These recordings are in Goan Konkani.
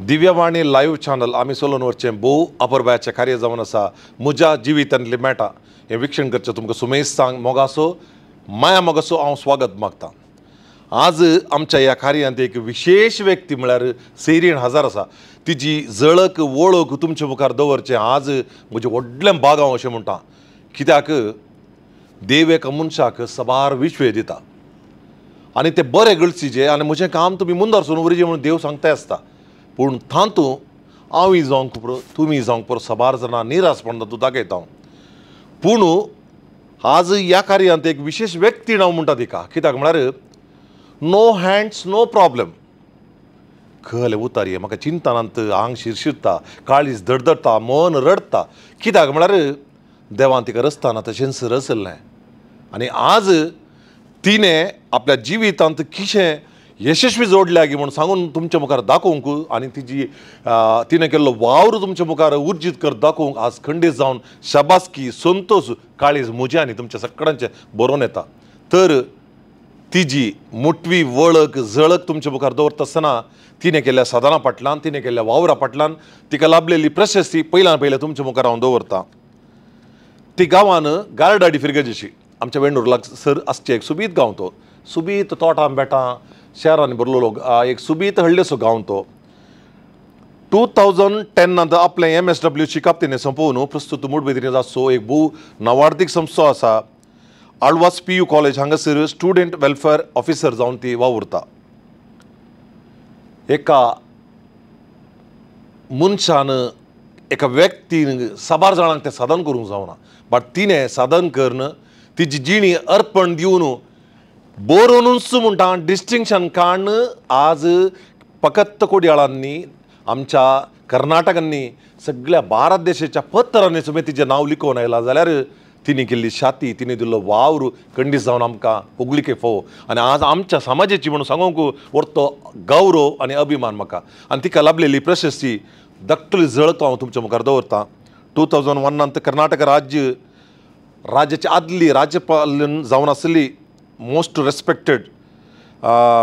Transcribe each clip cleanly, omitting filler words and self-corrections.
दिव्यवाणी लायव्ह चॅनल आमी चलोवन व्हरचें भोव अपुरबायेचें कार्य जावन आसा. म्हज्या जिवितांतली मेळटा हें विक्षण करचें तुमकां सुमेस्तांक मोगासो माया मोगासो हांव स्वागत मागतां. आज आमच्या ह्या कार्यांत एक विशेश व्यक्ती म्हळ्यार सेरीन हजार आसा. तिजी झळक वळख तुमचे मुखार दवरचें आज म्हजें व्हडलें भाग हांव अशें म्हणटा. कित्याक देव एका मनशाक सबार विश्वे दिता आनी ते बरे गळसीचे आनी म्हजें काम तुमी मुंदार सोडून व्हरचें म्हणून देव सांगता आसता. पूण तातूंत हांवूय जावंक पुरो तुमी जावंक पुरो सबार जाणां निरासपण तातूंत दाखयता हांव. पूण आज ह्या कार्यांत एक विशेश व्यक्ती हांव म्हणटा तिका. कित्याक म्हळ्यार नो हँड्स नो प्रॉब्लम. खले उतारी म्हाका चिंतनांत आंग शिरशिरता, काळीज धडधडटा, मन रडटा. कित्याक म्हळ्यार देवान तिका रचतना तशेंच रचल्लें आनी आज तिणें आपल्या जिवितांत किशें यशस्वी जोडल्या गी म्हूण सांगून तुमच्या मुखार दाखोवंक आनी तिजी तिणें केल्लो वावर तुमच्या मुखार उर्जीत कर दाखोवंक आज खंडीत जावन शाबासकी संतोश काळीज म्हजें आनी तुमच्या सगळ्यांचें बरोवन येता. तर तिजी मोटवी वळख झळक तुमच्या मुखार दवरता आसतना तिणें केल्ल्या साधना फाटल्यान तिणें केल्ल्या वावरा फाटल्यान तिका लाभलेली प्रशस्ती पयल्यान पयलें तुमच्या मुखार हांव दवरतां. ती गांवान गार्डाडी फिरगजेशी आमच्या वेंडूर लागसर आसचे एक सुबीत गांव तो. सुबीत तोटां बेटां शहरांनी भरलेलो एक सुबीत हळ्ळेसो गांव तो. 2010 आपलें MSW शिकप तिणें सोंपोवन प्रस्तुत मुडबेद्री आसचो एक भोव नावार्दीक संस्था आसा. आळवास PU college हांगासर स्टुडंट वेलफेअर ऑफिसर जावन ती वावुरता. एका मनशान एका व्यक्तीन साबार जाणांक तें साधन करूंक जावना बट तिणें साधन करून तिजी जिणी अर्पण दिवन बरोवनूच म्हणटा डिस्टिंक्शन काडून आज फकत कोडयाळांनी आमच्या कर्नाटकांनी सगळ्या भारत देशाच्या पत्रांनी सुद्दां तिजें नांव लिखोवन आयलां जाल्यार तिणें केल्ली छाती तिणें दिल्लो वावर खंडीत जावन आमकां होगळिके फोव आनी आज आमच्या समाजाची म्हणून सांगूंक व्हडलो गौरव आनी अभिमान म्हाका. आनी तिका लाभलेली प्रशस्ती धाकटुली झळक हांव तुमच्या मुखार दवरतां. 2001 कर्नाटक राज्य राज्याची आदली राज्यपाल जावन आसली most respected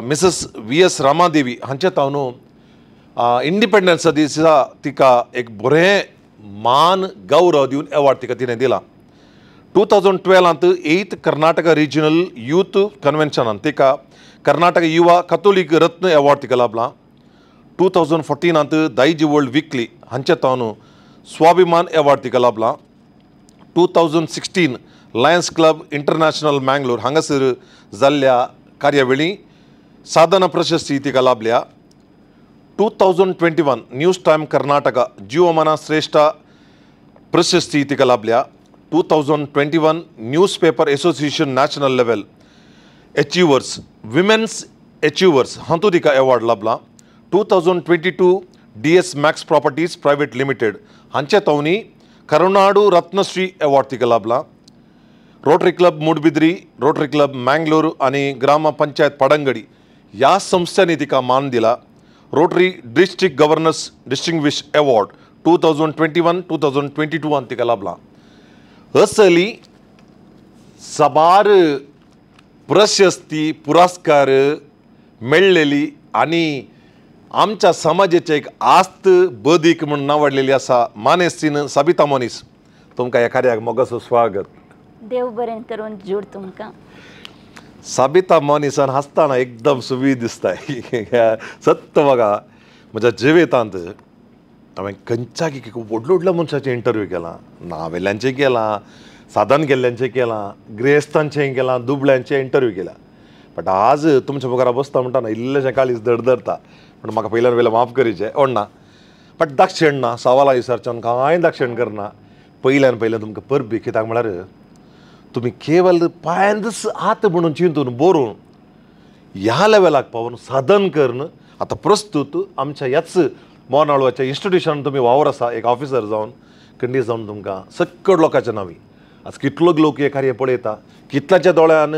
Mrs V S Ramadevi हांचे तावन इंडिपेंडन्सा दिसा तिका एक बरें मान गौरव दिवन एवॉर्ड तिका तिणें दिला. 2012 8th Karnataka regional youth कन्व्हेन्शनान तिका कर्नाटक युवा कथोलीक रत्न एवॉर्ड तिका लाभला. 2014 दायजी वर्ल्ड विकली हांचे तावन स्वाभिमान एवॉर्ड तिका लाभला. 2016 लायन्स क्लब इंटरनॅशनल मँगलोर हांगासर जाल्ल्या कार्यावळी साधना प्रशस्ती तिका लाभल्या. 2021 न्यूज टायम कर्नाटका जीवमाना श्रेष्ठ प्रशस्ती तिका लाभल्या. 2021 newspaper association national level achievers women's achievers हातूंत तिका एवॉर्ड लाभला. 2022 DS Max properties private limited हांचे तवनी करुणाडू रत्नश्री एवॉर्ड तिका लाभला. Rotary club Moodbidri, rotary club Mangalore आनी ग्राम पंचायत पडंगडी ह्या संस्थांनी तिका मान दिला. Rotary district governors distinguish award 2021 2022 तिका लाभला. असली साबार प्रशस्ती पुरस्कार मेळ्ळेली आनी आमच्या समाजाचे एक आस्त बदीक म्हूण नांवाडलेली आसा मानेस्तीन सबिता मोनीस. तुमकां ह्या कार्याक मोगाचो स्वागत. देव बरें करून जोड तुमकां. सबिता मोनीसान हांसतना एकदम सुबी दिसता. सत्य बघा म्हज्या जिवितांत हांवें खंयच्या व्हडल्या व्हडल्या मनशाचें इंटरव्यू केलां, नावेल्यांचें केलां, साधन केल्ल्यांचें केलां, ग्रेस्तांचें केलां, दुबळ्यांचें इंटरव्यू केला. बट आज तुमच्या मुखार बसता म्हणटा ना इल्लेशें काळीज धडधडटा. पूण म्हाका पयल्यान पयलें माफ करीचें ओडना बट दाक्षिण ना सवाला विसरच्यान कांय दाक्षिण करना. पयल्यान पयलें तुमकां परबी. कित्याक म्हळ्यार तुमी केवल पांयांतच हात म्हणून चिंतून बरोवन ह्या लेवलाक पावून साधन करून आतां प्रस्तूत आमच्या ह्याच मोनाळवाच्या इन्स्टिट्युशन तुमी वावर आसा एक ऑफिसर जावन खंडीत जावन तुमकां सक्कड लोकांच्या नांवी आज कितलो लोक हे कार्य पळयता, कितल्याच्या दोळ्यान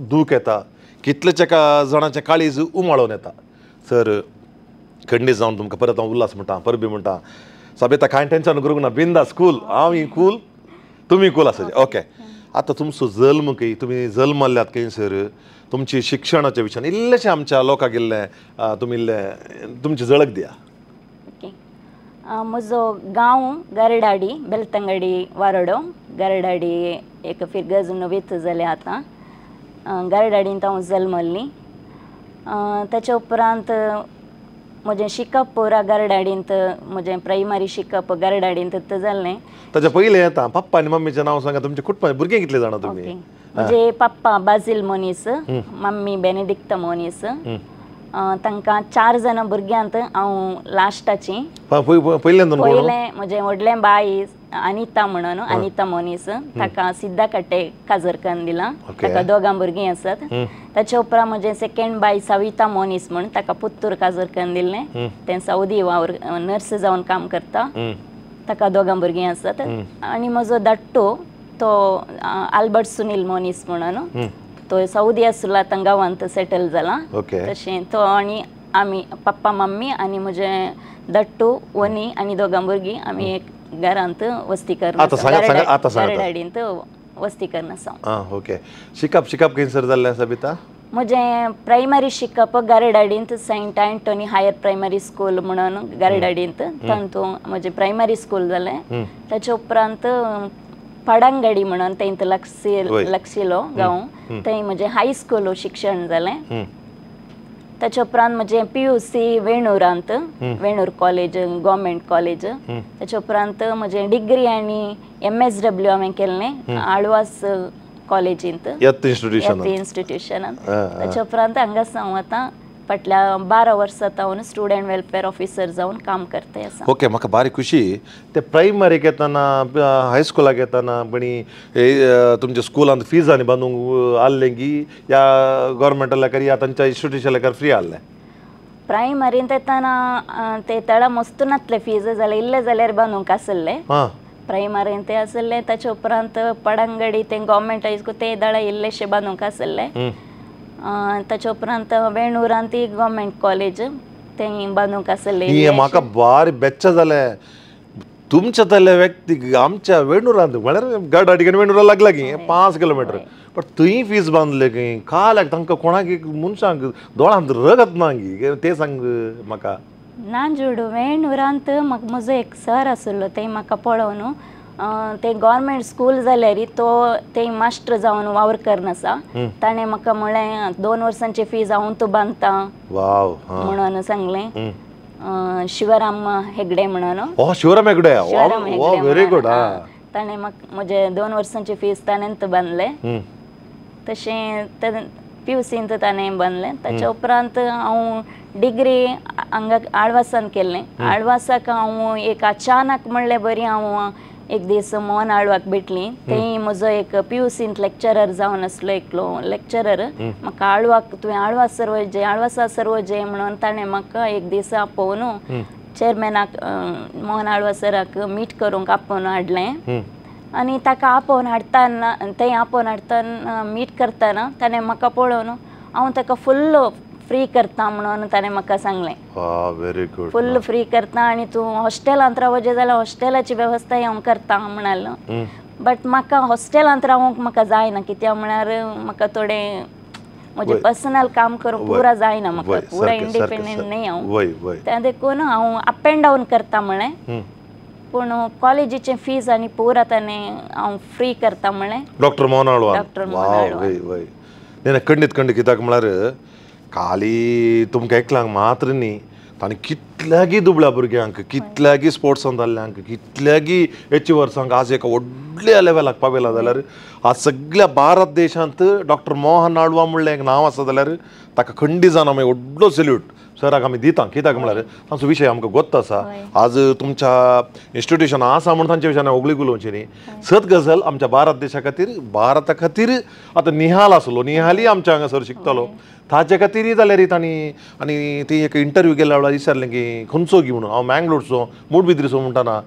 दूख येता, कितल्याच्या जाणांचें काळीज उमाळून येता. सर खंडीत जावन तुमकां परत हांव उल्हास म्हणटा, परबी म्हणटा. सबिता कांय टेन्शन करूंक ना, बिंदास कूल, हांव कूल तुमी कूल आसा. ओके, आतां तुमचो जल्म खंय, तुमी जल्मल्यात खंय सर, तुमची शिक्षणाच्या विशयान इल्लेशें आमच्या लोकांक इल्लें तुमी इल्लें तुमची झळक दिया. ओके, म्हजो गांव गरडाडी, बेलतंगडी वारडो, गरडाडी एक फिरगज नवीत जालें आतां. गरडाडींत हांव जल्मल्ली. ताच्या उपरांत म्हजें शिकप पुरा गरडाडींत, म्हजें प्रायमरी शिकप गरडाडींत जालें. ताच्या पयलें येता पप्पा आनी मम्मीचें नांव सांगा. तुमचे कुटुंब भुरगीं कितले जाणां तुमी? म्हजे पप्पा बाजील मोनीस, मम्मी बेनेडिक्ता मोनीस. तांकां 4 जाणां भुरग्यांत हांव लास्टाची. पयलें म्हजें व्हडलें बाय अनिता म्हणून, अनिता मोनीस, ताका सिद्धा कट्टे काजर करून दिलां. ताका 2 भुरगीं आसात. ताच्या उपरांत म्हजें सेकेंड बाय सविता मोनीस म्हूण, ताका पुत्तूर काजर करून दिल्लें. तें सौदी वावर नर्स जावन काम करता. ताका 2 भुरगीं आसात. आनी म्हजो धाकटो तो आल्बर्ट सुनील मोनीस म्हणून, तो सौदी आसलो, आतां गांवांत सेटल जाला. तशें तो आनी आमी पप्पा मम्मी आनी म्हजें धाकटो वनी आनी 2 भुरगीं आमी एक घरांत वस्ती करना, गरडाडींत वस्ती करना आसा. ओके. शिकप शिकप खंयसर जाल्लें सबिता? म्हजें प्रायमरी शिकप गरडाडींत Saint Anthony higher primary school म्हणून गरडाडींत, तातूंत म्हजें प्रायमरी स्कूल जालें. ताच्या उपरांत पडंगडी म्हणून थंय लक्षिलो गांव, थंय म्हजें हायस्कूल शिक्षण जालें. ताच्या उपरांत म्हजें PUC वेणूरांत, वेणूर कॉलेज, गव्हर्मेंट कॉलेज. ताच्या उपरांत म्हजें डिग्री आनी MSW हांवें केल्लें आळवास कॉलेजींत, इन्स्टिट्युशनांत. ताच्या उपरांत हांगाच हांव आतां फाटल्या 12 वर्सां हांव स्टुडंट वेलफेअर ऑफिसर जावन काम करते आसा. ओके, म्हाका बारी खुशी. ते प्रायमरीक येतना, हायस्कुलाक येतना पणी तुमच्या स्कुलांत फीज आनी बांदूंक आहलें की या गव्हर्मेंटा लेकर या तांच्या इन्स्टिट्युशन लेकर फ्री आहलें? प्रायमरींत येतना ते तळा मस्त नासले फीज, जाल्यार इल्लें जाल्यार बांदूंक आसलें प्रायमरींत ते आसलें. ताच्या उपरांत पडंगडी तें गव्हर्मेंट हायस्कूल ते दळा इल्लेशें बांदूंक आसलें. ताच्या उपरांत वेणूरांत ती गव्हर्मेंट कॉलेज तें बांदूंक आसलें. म्हाका बारी बेच्च जालें तुमच्या तले व्यक्ती आमच्या वेणूरांत, म्हळ्यार गरडाडी आनी वेणुरा लागला की 5 किलोमिटर, पण थंय फीज बांदले खंय काल तांकां कोणाक मनशांक दोळांत रगत ना गी तें सांग म्हाका. ना जोडू, वेणूरांत म्हाका म्हजो एक सर आसलो, थंय म्हाका पळोवन ते गव्हर्मेंट स्कूल जाल्यार तो ते मास्टर जावन वावर करना आसा. ताणें म्हाका म्हळें 2 वर्सांची फीज हांव तूं बांदता म्हणून सांगलें. शिवराम हेगडे म्हणून. Shivram Hegde, very good. ताणें म्हाका म्हजे 2 वर्सांची फीज ताणें बांदलें. तशें PUCंत ताणें बांदलें. ताच्या उपरांत हांव डिग्री हांगा आळवासान केल्लें. आळवासाक हांव एक अचानक म्हणलें बरी हांव एक दीस मोहन आळवाक भेटली. थंय म्हजो एक PUCंत लेक्चरर जावन आसलो एकलो लेक्चरर, म्हाका आळवाक तुवें आळवास सर वयजे, आळवासा सर वयजे म्हणून ताणें म्हाका एक दीस आपोवन चेअरमॅनाक मोहन आळवा सराक मीट करूंक आपोवन हाडलें. आनी ताका आपोवन हाडटना, थंय आपोवन हाडटना मीट करतना ताणें म्हाका पळोवन हांव ताका फुल्ल फ्री करता म्हणून ताणें म्हाका सांगलें. Very good. फुल्ल फ्री करता आनी तूं हॉस्टेलांत रावचें जाल्यार हॉस्टेलाची वेवस्थाय हांव करता म्हणालो. बट म्हाका हॉस्टेलांत रावंक म्हाका जायना, कित्याक म्हळ्यार म्हाका थोडें म्हजें पर्सनल काम करूंक पुरा जायना, म्हाका पुरा इंडिपेंडंट न्हय हांव. त्या देखून हांव अप एंड डावन करता म्हळें, पूण कॉलेजीचें फीज आनी पुरा ताणें हांव फ्री करता म्हळें. डॉक्टर मोहन आळवा. डॉक्टर मोहन आळवा. खंडीत खंड कित्याक म्हळ्यार खाली तुमकां एकल्यांक मात्र न्ही, ताणें कितल्यागी दुबळ्या भुरग्यांक, कितल्यागी स्पोर्ट्सान जाल्ल्यांक, कितल्यागी एचिवर्सांक आज एका व्हडल्या लेवलाक पावयला जाल्यार आज सगळ्या भारत देशांत डॉक्टर मोहन आळवा म्हणलें एक नांव आसा जाल्यार ताका खंडीत जावन आमी व्हडलो सॅल्यूट सराक आमी दिता. कित्याक म्हळ्यार तांचो विशय आमकां गोत्त आसा. आज तुमच्या इन्स्टिट्युशन आसा म्हूण तांच्या विशयान होगळीक उलोवची न्ही. सत गजल आमच्या भारत देशा खातीर, भारता खातीर आतां निहाल आसलो, निहालय आमच्या हांगासर शिकतालो, ताजे खातीरय जाल्यार तांणी आनी ती एक इंटरव्यू केल्या वेळार विचारलें की खंयचो गी म्हणून, हांव मँगलोरचो मुडबिद्रीचो म्हणटना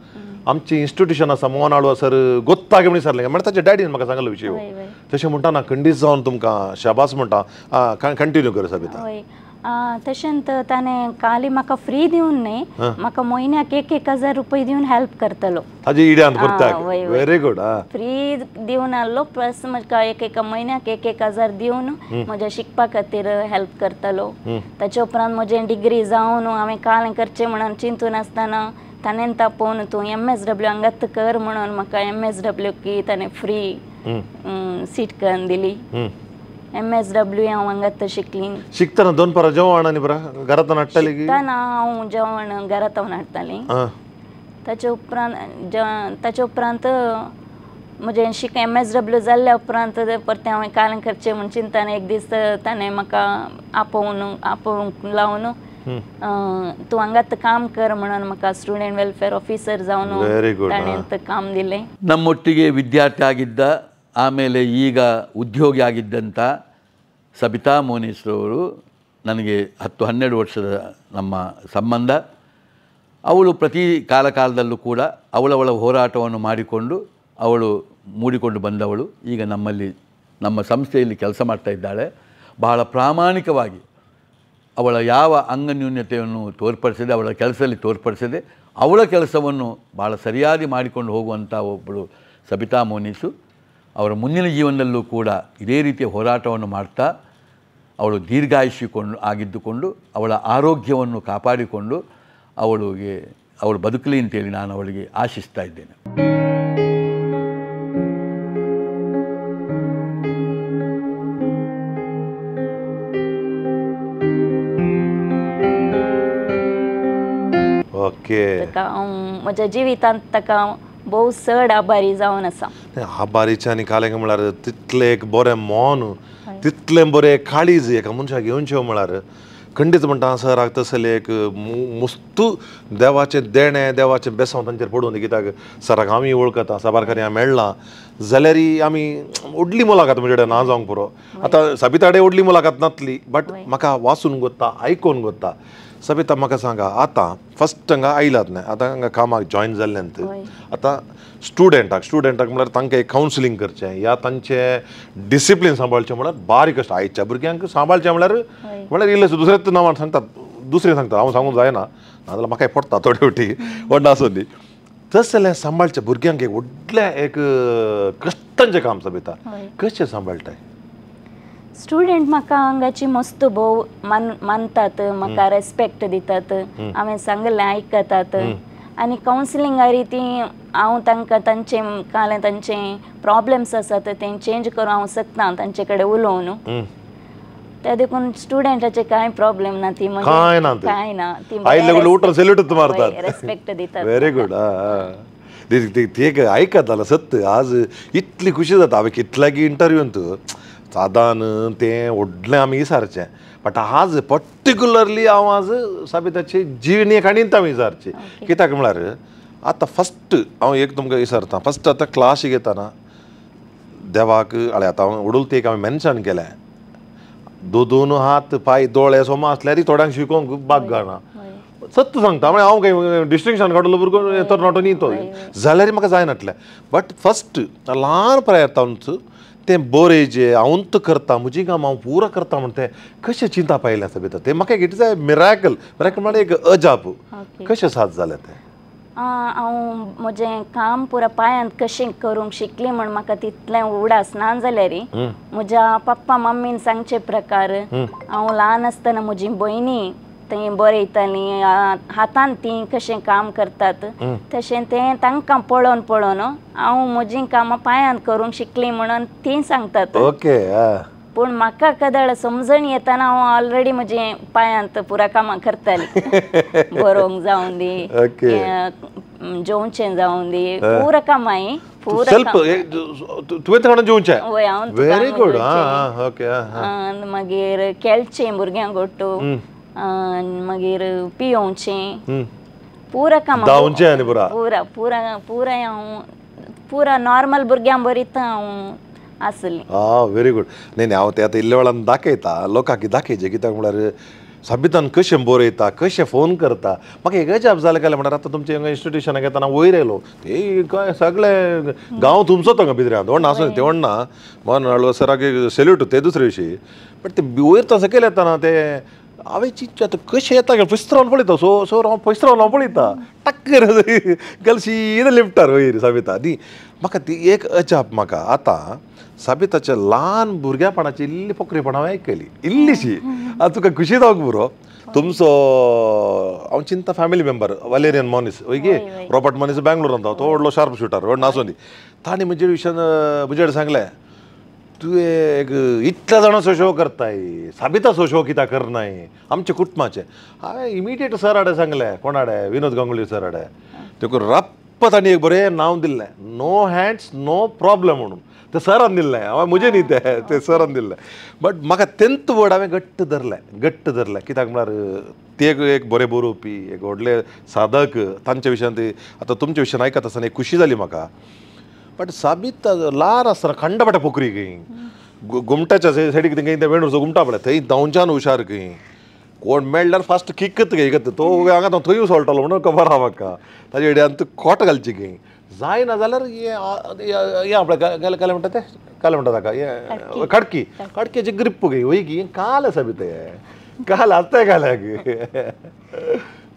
आमची इन्स्टिट्युशन आसा मोहन आळवा सर गोत्ता म्हणून विचारलें, म्हळ्यार ताच्या डॅडीन म्हाका सांगलो विशय. तशें म्हणटना खंडीत जावन तुमकां शाबास म्हणटा. कंटिन्यू कर सबिता. तशेंच ताणें खाली म्हाका फ्री दिवन न्ही, म्हाका म्हयन्याक 1-1 हजार रुपये दिवन हेल्प करतलो. ताजे इड्यान करता. Very good. Free दिवन आहलो प्लस म्हाका एक एका म्हयन्याक 1-1 हजार दिवन म्हज्या शिकपा खातीर हेल्प करतलो. ताचे उपरांत म्हजें डिग्री जावन हांवें कालें करचें म्हणून चिंतून आसतना ताणें तापोवन तूं MSW हांगात कर म्हणून म्हाका MSW की ताणें फ्री सीट करून दिली. MSW हांव हांगात शिकली. शिकतना दोन जेवण आनी बरं घरांत हाडटाली? शिकतना हांव जेवण घरांत हाडटाली. ताचे उपरांत म्हजें शिक MSW जाल्ल्या उपरांत परतें हांवें कालें करचें म्हूण चिंतताना एक दीस ताणें म्हाका आपोवंक लावन तूं हांगात काम कर म्हणून म्हाका स्टुडंट वेलफेअर ऑफिसर जावन ताणें काम दिलें. ನಮ್ಮೊಟ್ಟಿಗೆ ವಿದ್ಯಾರ್ಥಿ ಆಗಿದ್ದ, ಆಮೇಲೆ ಈಗ ಉದ್ಯೋಗಿ ಆಗಿದ್ದಂಥ ಸಬಿತಾ ಮೋನಿಸ್ರವರು ನನಗೆ 10-12 ವರ್ಷದ ನಮ್ಮ ಸಂಬಂಧ. ಅವಳು ಪ್ರತಿ ಕಾಲಕಾಲದಲ್ಲೂ ಕೂಡ ಅವಳವಳ ಹೋರಾಟವನ್ನು ಮಾಡಿಕೊಂಡು ಅವಳು ಮೂಡಿಕೊಂಡು ಬಂದವಳು. ಈಗ ನಮ್ಮಲ್ಲಿ ನಮ್ಮ ಸಂಸ್ಥೆಯಲ್ಲಿ ಕೆಲಸ ಮಾಡ್ತಾ ಇದ್ದಾಳೆ. ಬಹಳ ಪ್ರಾಮಾಣಿಕವಾಗಿ ಅವಳ ಯಾವ ಅಂಗನ್ಯೂನ್ಯತೆಯನ್ನು ತೋರ್ಪಡಿಸದೆ, ಅವಳ ಕೆಲಸದಲ್ಲಿ ತೋರ್ಪಡಿಸದೆ, ಅವಳ ಕೆಲಸವನ್ನು ಭಾಳ ಸರಿಯಾಗಿ ಮಾಡಿಕೊಂಡು ಹೋಗುವಂಥ ಒಬ್ಬಳು ಸಬಿತಾ ಮೋನಿಸು. ಅವರ ಮುಂದಿನ ಜೀವನದಲ್ಲೂ ಕೂಡ ಇದೇ ರೀತಿಯ ಹೋರಾಟವನ್ನು ಮಾಡ್ತಾ ಅವಳು ದೀರ್ಘಾಯುಷ್ಯಕೊಂಡು ಆಗಿದ್ದುಕೊಂಡು ಅವಳ ಆರೋಗ್ಯವನ್ನು ಕಾಪಾಡಿಕೊಂಡು ಅವಳು ಬದುಕಲಿ ಅಂತೇಳಿ ನಾನು ಅವಳಿಗೆ ಆಶಿಸ್ತಾ ಇದ್ದೇನೆ. ओके. ताका म्हज्या जिवितांत ताका भोव चड आभारी जावन आसा. आभारीचें आनी कालें म्हळ्यार तितलें एक बरें मन, तितलें बरें काळीज एका मनशाक येवचें म्हळ्यार खंडीत म्हणटा सराक तसलें एक मुस्तू देवाचें देणें, देवाचें बेसांव तांचेर पडून. कित्याक सराक आमी वळखता, साबार हांव मेळ्ळां जाल्यार आमी व्हडली मुलाखत म्हजे कडेन ना जावंक पुरो. आतां सबिता कडेन व्हडली मुलाखत नासली, बट म्हाका वाचून गोत्ता, आयकून गोत्ता. सबिता म्हाका सांगा, आतां फस्ट हांगा आयलात न्हय, आतां हांगा कामाक जॉयन जाल्ल्यान आतां स्टुडंटाक म्हळ्यार तांकां एक कावन्सिलींग करचें या तांचें डिसिप्लीन सांबाळचें म्हळ्यार बारीक कश्ट. आयच्या भुरग्यांक सांबाळचें म्हळ्यार इल्लें दुसरेच नांवान सांगतात, दुसरें सांगता, हांव सांगूंक जायना नाजाल्यार म्हाकाय पडटा थोडे फावटी व्हडलो आसूं दी. तशें जाल्यार सांबाळचें भुरग्यांक एक व्हडलें एक कश्टांचें काम. सबिता कशें सांबाळटाय? स्टुडंट म्हाका हांगाची मस्त भोव मानतात, म्हाका रेस्पेक्ट दितात, हांवें सांगलें आयकतात. आनी कावन्सिलिंगारी ती हांव तांकां तांचे कालें तांचे प्रॉब्लम्स आसात ते चेंज करूं हांव शकता तांचे कडेन उलोवन. ते देखून स्टुडंटाचे कांय प्रॉब्लम ना, ती कांय ना, कांय ना, ती रेस्पेक्ट दितात. Very good. ते आयकतालो सत्य आज इतली खुशी जाता. हांवें कितल्याकी इंटरव्यूंत सादान तें व्हडलें आमी विचारचें, बट आज पर्टिक्युलरली हांव आज सबिताची जिवनी काणींत हांव विचारची. कित्याक म्हळ्यार आतां फस्ट हांव एक तुमकां विचारता, फस्ट आतां क्लास घेतना देवाक हळ्या आतां हांव वडूल एक हांवें मेन्शन केलें, दोन हात पांय दोळे सोमा आसल्यार थोड्यांक शिकोवंक बाग गाना. सत्य सांगता म्हळ्यार हांव कांय डिस्टिंक्शन काडलो भुरगो तरणाटो न्ही तो, जाल्यार म्हाका जायनातलें. बट फस्ट ल्हान प्रयत्नांत तें बरें जें हांवूच करता, म्हजी काम हांव पुरो करता म्हण तें कशें चिंता पायलें आसा भितर तें म्हाका it is a miracle. Miracle म्हळ्यार एक अजाप कशें साद जालें तें? हांव म्हजें काम पुरा पांयांत कशें करूंक शिकलें म्हण म्हाका तितलें उडास ना जाल्यार म्हज्या पप्पा मम्मीन सांगचे प्रकार हांव ल्हान आसतना म्हजी भयणी थंय बरयतालीं, हातान तीं कशें काम करतात तशें तें तांकां पळोवन पळोवन हांव म्हजीं कामां पांयांत करूंक शिकलीं म्हणून तीं सांगतात. ओके. पूण म्हाका कदळ समजण येतना हांव ऑलरेडी म्हजें पांयांत पुरा कामां करतालीं. बरोवंक जावं दी, जेवचें जावं दी, पुरा कामां तुवें हांव मागीर खेळचें भुरग्यांक गोट्टू, मागीर पियोवचें, पुरा कामां पुरा पुरा पुरा हांव पुरा नॉर्मल भुरग्यां बरीत हांव आसली. आं, व्हेरी गुड. न्ही न्ही हांव तें आतां इल्ल्या वेळान दाखयता लोकांक दाखयचें. कित्याक म्हळ्यार सबितान कशें बरयता, कशें फोन करता. म्हाका एक अजाप जालें काय म्हळ्यार आतां तुमच्या हांगा इन्स्टिट्युशनाक येतना वयर आयलो ते काय सगळे गांव तुमचोच हांगा भितर व्हडना आसूं ते व्हडना मन सराक सेल्यूट ते दुसरे विशीं, बट ते वयर तो सकयल येतना ते हांवें चिंतचें आतां कशें येता पयस रावन पळयता सो सो हांव पयस रावन हांव पळयता टक्क गेल सीधा लिफ्टार वयर सबिता न्ही. म्हाका ती एक अजाप म्हाका आतां सबिताच्या ल्हान भुरग्यापणाची इल्ली पोकरीपणां हांवें आयकली इल्लीशी. आतां तुका खुशी जावंक पुरो तुमचो हांव चिंता फॅमिली मेंबर वलेरियन मॉनीस वय की रॉबर्ट मॉनीस बेंगलोरांत तो व्हडलो शार्प शुटर व्हड नासोनी ताणें म्हजे विशयान म्हजे कडेन सांगलें तुवें एक इतल्या जाणांचो शो करताय सबिताचो शो कित्याक करनाय आमच्या कुटुंबाचें. हांवें इमिडिएट सर आडे सांगलें कोणाडे विनोद गांगुली सर आडे देखून रप्प तांणी एक बरें नांव दिल्लें नो हँड्स नो प्रॉब्लम म्हणून तें सरान दिल्लें हांवें म्हजें न्ही तें तें सरान दिल्लें. बट म्हाका तेंत वर्ड हांवें घट्ट धरलें घट्ट धरलें कित्याक म्हळ्यार ते एक बरें बरोवपी एक व्हडले साधक तांच्या विशयान आतां तुमच्या विशयान आयकत आसतना एक खुशी जाली म्हाका. बट सबिता ल्हान आसतना खंडपाटा पोखरी खंय घुमटाच्या सायडीक खंय ते वेणूरचो घुमटा पळय थंय धांवच्यान हुशार खंय कोण मेळ्ळ्यार फास्ट किकत खंय तो हांगा थंय सोळटलो म्हणून खबर आहा म्हाका ताजे हेड्यान खोट घालची खंय जायना जाल्यार हें आपणें कालें म्हणटा तें कालें म्हणटा ताका हें खडकी खडकेची ग्रीप खंय वय की काल सबिता हें काल आसताय काल्याक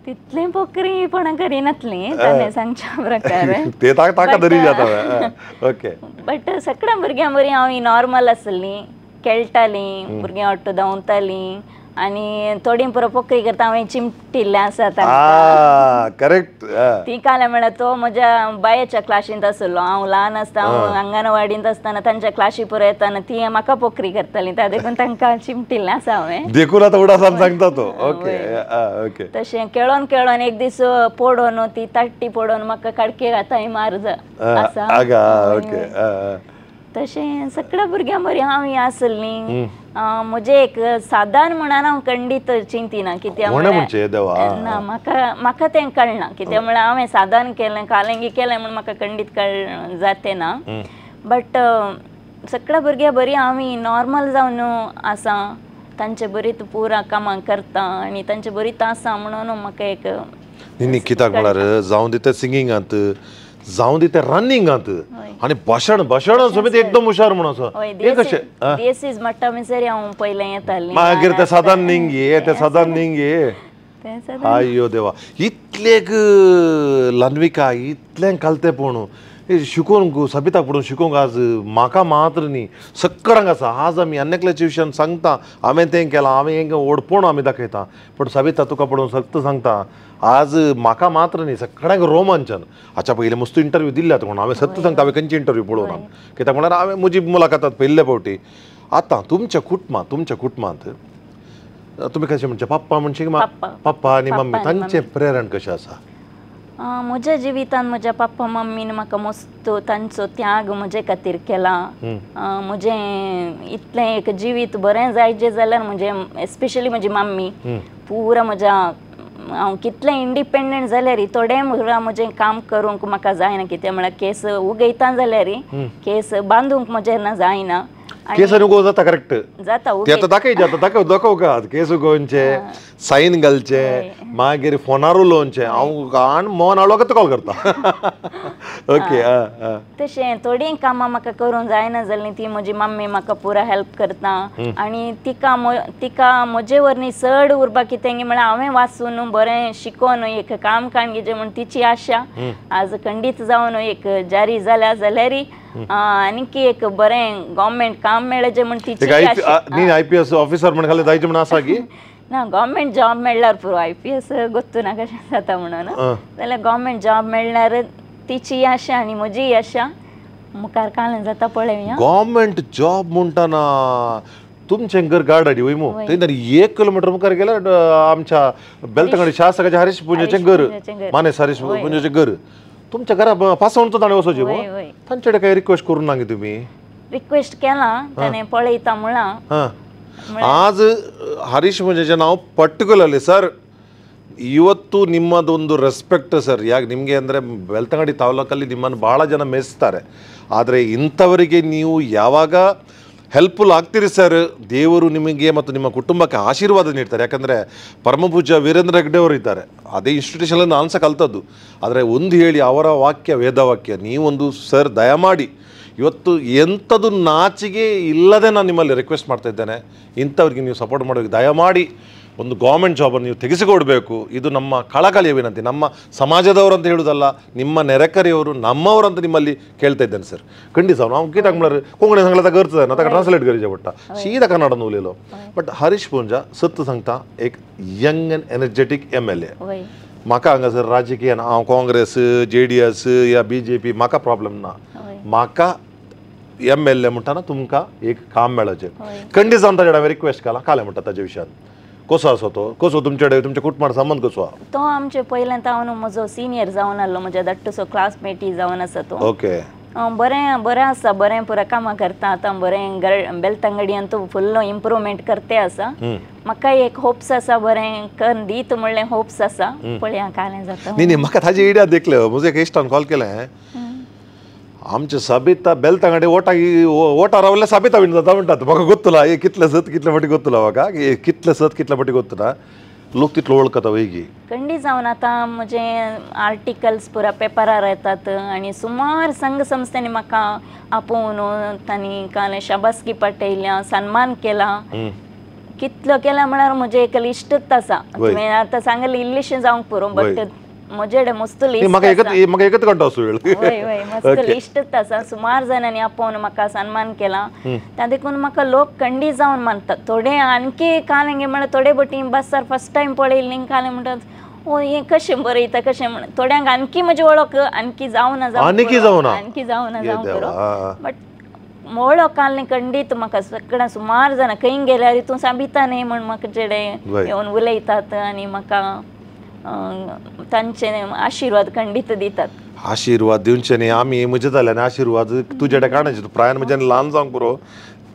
तितलें पोकरीपणां करिनातलीं ताणें सांगच्या प्रकार ते ताका तरी जाता. ओके बट सगळ्या भुरग्यां बरी हांव नॉर्मल आसली खेळटालीं भुरग्यां वाट्टो धांवतालीं आनी थोडीं पुरो पोकरी करता हांवें चिमटिल्लें आसा तांकां. करेक्ट. ती काल म्हळ्यार तो म्हज्या बायेच्या क्लासींत आसलो हांव ल्हान आसतना हांव अंगणवाडींत आसतना तांच्या क्लासी पुरो येताना ती म्हाका पोकरी करताली त्या देखून तांकां चिमटिल्लें आसा हांवें देखून आतां उडासान सांगता तो. ओके ओके तशें खेळोन खेळोन एक दीस पडोन ती ताट्टी पडोन म्हाका काडके आतां मार आसा. ओके तशें सगळ्या भुरग्यां बरी हांव आसलीं म्हजें एक सादारण म्हणून हांव खंडीत चिंतिना कित्याक ना म्हाका म्हाका तें कळना कित्याक म्हळ्यार हांवें सादारण केलें कालेंगी केलें म्हूण म्हाका खंडीत कळ जातें ना. बट सगळ्या भुरग्यां बरी हांव नॉर्मल जावन आसा तांचे बरी पुरा कामां करता आनी तांचे बरी आसा म्हणून म्हाका एक न्ही कित्याक म्हळ्यार जावं दी तें सिंगिंगांत जावं दी तें रनिंगांत आनी भाशण भाशण समेत एकदम हुशार म्हणून आसा. हें कशें डीएससीज म्हणटा म्हणसर हांव पयलें येतालें मागीर तें सादारण निंगी तें सादारण निंगी आय्यो देवा इतलेक ल्हानविका इतलें कालतेपण शिकोवंक सबिताक पडून शिकोवंक आज म्हाका मात्र न्ही सगळ्यांक आसा. आज आमी आनी विशयान सांगता हांवें तें केलां हांवें हें व्हडपण आमी दाखयता पूण सबिता तुका पडून सक्त सांगता आज म्हाका मात्र न्ही सगळ्यांक रोमांचन. हाच्या पयलीं मस्त इंटरव्यू दिल्ले आतां कोण हांवें सत्य सांगता हांवें खंयची इंटरव्यू पळोवना कित्याक म्हळ्यार हांवें म्हजी मुलाखत पयल्ले फावटी. आतां तुमच्या कुटुंबांत तुमच्या कुटुंबांत तुमी कशें म्हणचे पप्पा म्हणचे पप्पा आनी मम्मी तांचें प्रेरण कशें आसा? म्हज्या जिवितान म्हज्या पप्पा मम्मीन म्हाका मस्त तांचो त्याग म्हजे खातीर केला. म्हजें इतलें एक जिवीत बरें जायचें जाल्यार म्हजें एस्पेशली म्हजी मम्मी पुरा म्हज्या हांव कितलें इंडिपेंडंट जाल्यार थोडें म्हजें काम करूंक म्हाका जायना कित्याक म्हळ्यार केस उगयता जाल्यार केस बांदूंक म्हजें ना जायना. केस उगो जाता करेक्ट जाता ते आतां दाखयचे आतां दाखव दाखोव का केस उगोवचे सायन घालचे मागीर फोनार उलोवचें हांव आनी मोहन आळवाक कॉल करता. ओके तशें थोडीं कामां म्हाका करूंक जायना जालीं ती म्हजी मम्मी म्हाका पुरा हेल्प करता आनी तिका तिका म्हजे वरवीं चड उरपा कितें म्हळ्यार हांवें वाचून बरें शिकोवन एक काम काडगेचें म्हूण तिची आशा आज खंडीत जावन एक जारी जाल्या जाल्यार आनीक एक बरें गव्हर्मेंट काम मेळचें म्हूण तिची आशा. आयपीएस ऑफिसर म्हण खाली जायचें म्हण आसा की ना गव्हर्मेंट जॉब मेळ्ळ्यार पुरो आयपीएस गोत्तू ना कशें जाता म्हणून जाल्यार गव्हर्मेंट जॉब मेळ्ळ्यार तिची आशा आनी म्हजी आशा मुखार कांय जाता पळोवया. गव्हर्मेंट जॉब म्हणटाना तुमचें घर गार्डाडी वय मू थंय तरी 1 किलोमिटर मुखार गेल्यार आमच्या बेलतंगडी शासकाचे हरीश पुंजाचें घर मानेस हरीश पुंजाचें घर तुमच्या घरा पासवणचो ताणें वचोचें मू तांचे कडेन काय रिक्वेस्ट करूं ना तुमी? रिक्वेस्ट केलां ताणें पळयता म्हळां. आज ಹರೀಶ್ ಮುಂಜಾನೆ ನಾವು ಪರ್ಟಿಕ್ಯುಲರ್ಲಿ ಸರ್ ಇವತ್ತು ನಿಮ್ಮದೊಂದು ರೆಸ್ಪೆಕ್ಟ್ ಸರ್, ಯಾಕೆ ನಿಮಗೆ ಅಂದರೆ ಬೆಳ್ತಂಗಡಿ ತಾಲೂಕಲ್ಲಿ ನಿಮ್ಮನ್ನು ಭಾಳ ಜನ ಮೆಚ್ತಾರೆ, ಆದರೆ ಇಂಥವರಿಗೆ ನೀವು ಯಾವಾಗ ಹೆಲ್ಪ್ಫುಲ್ ಆಗ್ತೀರಿ ಸರ್, ದೇವರು ನಿಮಗೆ ಮತ್ತು ನಿಮ್ಮ ಕುಟುಂಬಕ್ಕೆ ಆಶೀರ್ವಾದ ನೀಡ್ತಾರೆ. ಯಾಕಂದರೆ ಪರಮಪೂಜ್ಯ ವೀರೇಂದ್ರ ಹೆಗ್ಡೆ ಅವರು ಇದ್ದಾರೆ, ಅದೇ ಇನ್ಸ್ಟಿಟ್ಯೂಷನಲ್ಲಿ ನಾನು ಸಹ ಕಲ್ತದ್ದು. ಆದರೆ ಒಂದು ಹೇಳಿ ಅವರ ವಾಕ್ಯ ವೇದವಾಕ್ಯ, ನೀವೊಂದು ಸರ್ ದಯಮಾಡಿ ಇವತ್ತು ಎಂಥದ್ದು ನಾಚಿಗೆ ಇಲ್ಲದೆ ನಾನು ನಿಮ್ಮಲ್ಲಿ ರಿಕ್ವೆಸ್ಟ್ ಮಾಡ್ತಾ ಇದ್ದೇನೆ, ಇಂಥವ್ರಿಗೆ ನೀವು ಸಪೋರ್ಟ್ ಮಾಡೋಕ್ಕೆ ದಯಮಾಡಿ ಒಂದು ಗೌರ್ಮೆಂಟ್ ಜಾಬನ್ನು ನೀವು ತೆಗೆಸಿಕೊಡ್ಬೇಕು. ಇದು ನಮ್ಮ ಕಳಕಳಿಯ ವಿನಂತಿ, ನಮ್ಮ ಸಮಾಜದವರು ಅಂತ ಹೇಳುವುದಲ್ಲ, ನಿಮ್ಮ ನೆರೆಕರೆಯವರು ನಮ್ಮವರಂತ ನಿಮ್ಮಲ್ಲಿ ಕೇಳ್ತಾ ಇದ್ದೇನೆ ಸರ್. ಖಂಡಿತ ನಾವು ಗೀತಾಕ್ ಮಾಡ್ರೆ ಕೊಂಕಣಿ ಸಂಗ್ಲತ ಗರ್ತದೆ ನಾ ಟ್ರಾನ್ಸ್ಲೇಟ್ ಗರಿಜ ಬಟ್ಟ ಸೀದಾ ಕನ್ನಡ ನೂಲಿಲೋ. ಬಟ್ ಹರೀಶ್ ಪೂಂಜಾ ಸತ್ತು ಸಂಗ್ತಾ एक young and energetic M L A. म्हाका हांगासर राजकीय ना, हांव काँग्रेस जे डी एस या बी जे पी म्हाका प्रॉब्लम ना. म्हाका एम एल ए म्हणटा तुमकां एक काम मेळचें. खंडीत जावन ताजे हांवें रिक्वेस्ट केला कालें म्हणटा ताजे विशयान कसो आसा तो, कसो तुमचे कडेन तुमच्या कुटुंबान संबंद कसो आसा तो? आमचे पयल्यान हांव म्हजो सिनियर जावन आसलो, म्हज्या धाकटुसो क्लासमेटी जावन आसा तो. ओके, बरें बरें आसा, बरें पुरा कामां करता आतां, बरें बेलतंगडियान तूं फुल्ल इम्प्रूवमेंट करते आसा. म्हाका एक होप्स आसा, बरें कर दीत म्हणलें होप्स आसा, पळया कालें जाता. न्ही न्ही म्हाका ताजी आयडिया देखले, म्हजे एक इश्टान कॉल केलें, आमचे सबिता बेलतंगडे वोटा वोटा रावले सबिता बीन जाता म्हणटात. म्हाका गोत्तुला हे कितले सत कितले फाटी गोत्तुला म्हाका कितले सत कितले फाटी गोत्तुला लोक तितलो वळखता वयगी. खंडीत जावन आतां म्हजे आर्टिकल्स पुरा पेपरार येतात आनी सुमार संघ संस्थांनी म्हाका आपोवन तांणी कालें शाबासकी पाठयल्या, सन्मान केला. कितलो केला म्हळ्यार म्हजें एक लिस्टूच आसा. तुवें आतां सांगलें इल्लीशें जावंक पुरो, बट म्हजे कडेन मस्त लिस्ट आसा. वय वय मस्त लिस्टूच आसा. सुमार जाणांनी आपोवन म्हाका सन्मान केला, त्या देखून म्हाका लोक खंडीत जावन मानतात. थोडे आणखी कालें गे म्हळ्यार थोडे बोटी बसार फर्स्ट टायम पळयल्ली कालें म्हणटात ओ हें कशें बरयता कशें म्हण. थोड्यांक आणखी म्हजी वळख आणखी जावना आणखी जावना जावंक पुरो, बट वळख आसली खंडीत म्हाका सगळ्या सुमार जाणां खंय गेल्यार तूं सबिता न्ही म्हण म्हाका चेडे येवन उलयतात आनी म्हाका तांचे आशिर्वाद खंडीत दितात. आशिर्वाद दिवचे न्ही आमी म्हजे जाल्यार आशिर्वाद तुजे कडेन काडचे. प्रायन म्हज्यान ल्हान जावंक पुरो,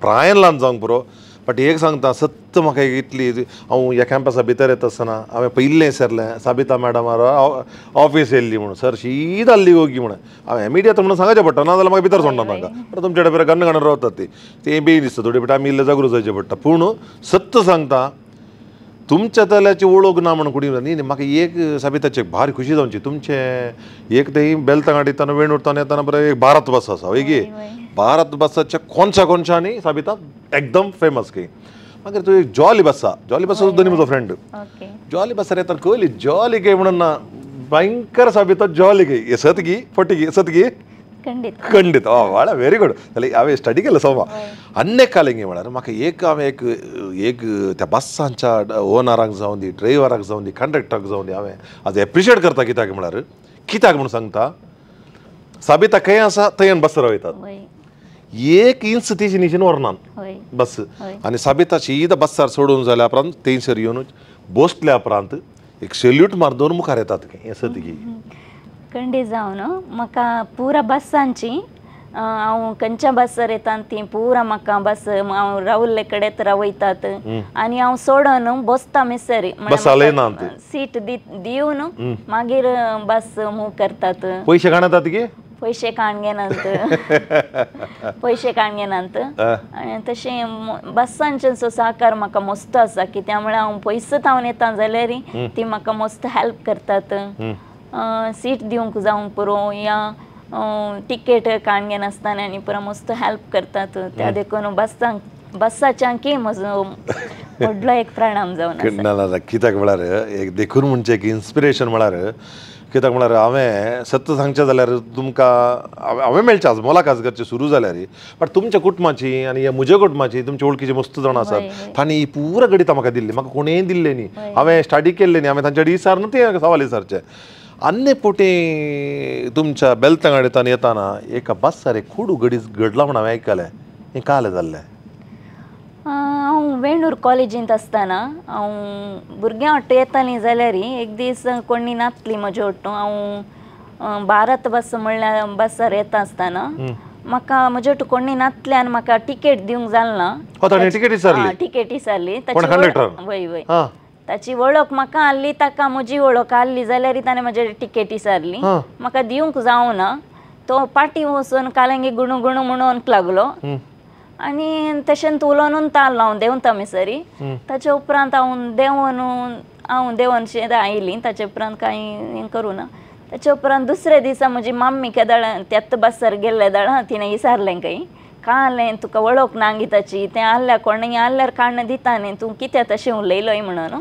प्रायन ल्हान जावंक पुरो, बट एक सांगता सत्त म्हाका इतली हांव ह्या कॅम्पसा भितर येता आसतना हांवें पयलें सरलें सबिता मॅडमार ऑफीस येयल्ली म्हणून सर शीत आहली ओगी म्हणून हांवें इमिडिएट म्हणून सांगचें पडटा, ना जाल्यार म्हाका भितर सोडना तांकां. पर तुमचे कडेन गन्न गन्न रावतात ती तें बेगीन दिसता थोडी बट आमी इल्लें जागृत जावचें पडटा. पूण सत्त सांगता तुमच्या तल्याची वळख ना म्हणून कुडी न्ही. म्हाका एक सबिताची भारी खुशी जावची तुमचें एक थंय बेलतंगाड येतना वेणूरतान येतना बरें एक भारत बस आसा वय गे, भारत बसाच्या कोनशा कोनशांनी सबिता एकदम फेमस की. मागीर तूं एक जॉली बस आसा, जॉली बस सुद्दां म्हजो फ्रेंड जॉली बसार येतना कळ्ळी जॉली गे म्हणून ना भयंकर सबिता जॉली गे सत गी फटी गी सत गी खंडीत खंडीत. वाळा व्हेरी गुड. जाल्यार हांवें स्टडी केलें सोमा अन्नेक कालेंगी म्हळ्यार म्हाका एक हांवें एक एक त्या बसांच्या ओनराक जावं दी, ड्रायव्हराक जावं दी, कंडक्टराक जावं दी, हांवें आज एप्रिशिएट करता कित्याक म्हळ्यार कित्याक म्हणून सांगता सबिता खंय आसा थंय बस रावयतात, एक इंच तिशी निशीन व्हरना बस. आनी सबिता शीदा बसार सोडून जाल्या उपरांत थंयसर येवन बसल्या उपरांत एक सेल्यूट मार दोन मुखार येतात हें सत की. खंडीत जावन म्हाका पुरा बसांची हांव खंयच्या बसार येता ती पुरा म्हाका बस हांव रावल्ले कडेन रावयतात आनी हांव सोडून बसता मिसरी सीट दिवन मागीर बस मूव करतात. पयशे काडटात की पयशे काण घेनात, पयशे काण घेनात. आनी तशें बसांचें सहकार म्हाका मस्त आसा की त्यामुळे हांव पयस थावन येता जाल्यार ती म्हाका मस्त हेल्प करतात. सीट दिवंक जावंक पुरो या टिकेट काण घेनासतना आनी पुरा मस्त हेल्प करतात. त्या देखून बसांक बसाच्यांकी म्हजो व्हडलो एक प्रणाम जावन आसा. ना कित्याक म्हळ्यार एक देखून म्हणचें एक इन्स्पिरेशन म्हळ्यार कित्याक म्हळ्यार हांवें सत्य सांगचें जाल्यार तुमकां हांवें मेळचें आज मोलाकात करचें सुरू जाल्यार बट तुमच्या कुटुंबाची आनी ह्या म्हज्या कुटुंबाची तुमच्या वळखीची मस्त जाणां आसात तांणी ही पुरा गणितां म्हाका दिल्ली, म्हाका कोणेंय दिल्लें न्ही, हांवें स्टडी केल्लें न्ही, हांवें तांच्या कडेन विचारून तें सवाल विचारचें. आन्ने पोटी तुमच्या बेलतंगाडींतल्यान येताना एका बसार एक कुडू घडी घडला म्हूण हांवें आयकलें, हें कालें जाल्लें? हांव वेणूर कॉलेजींत आसतना हांव भुरग्यां वाट्टू येतालीं जाल्यार एक दीस कोणी नातली म्हजे वाट्टू हांव भारत बस म्हणल्यार बसार येता आसतना म्हाका म्हजे वाट्टू कोणी नातलें आनी म्हाका टिकेट दिवंक जालें ना. टिकेट विचारली वय वय ताची वळख म्हाका आहली, ताका म्हजी वळख आहली जाल्यार ताणें म्हजे टिकेट विचारली, म्हाका दिवंक जावना. तो पाटी वचून कालंगी गुणू गुणू म्हणूंक लागलो आनी तशेंच उलोवन ताल्लो. हांव देंवता मिसरी ताचे उपरांत हांव देंवन हांव देंवन शें आयलीं. ताचे उपरांत कांय हें करूं ना. ताचे उपरांत दुसऱ्या दिसा म्हजी मम्मी केदळ त्याच बसार गेल्ले दळ तिणें विचारलें खंय कालें तुका वळख नांगिताची तें आहल्यार कोणूय आहल्यार काडून दिता न्ही तूं कित्याक तशें उलयलोय म्हणून.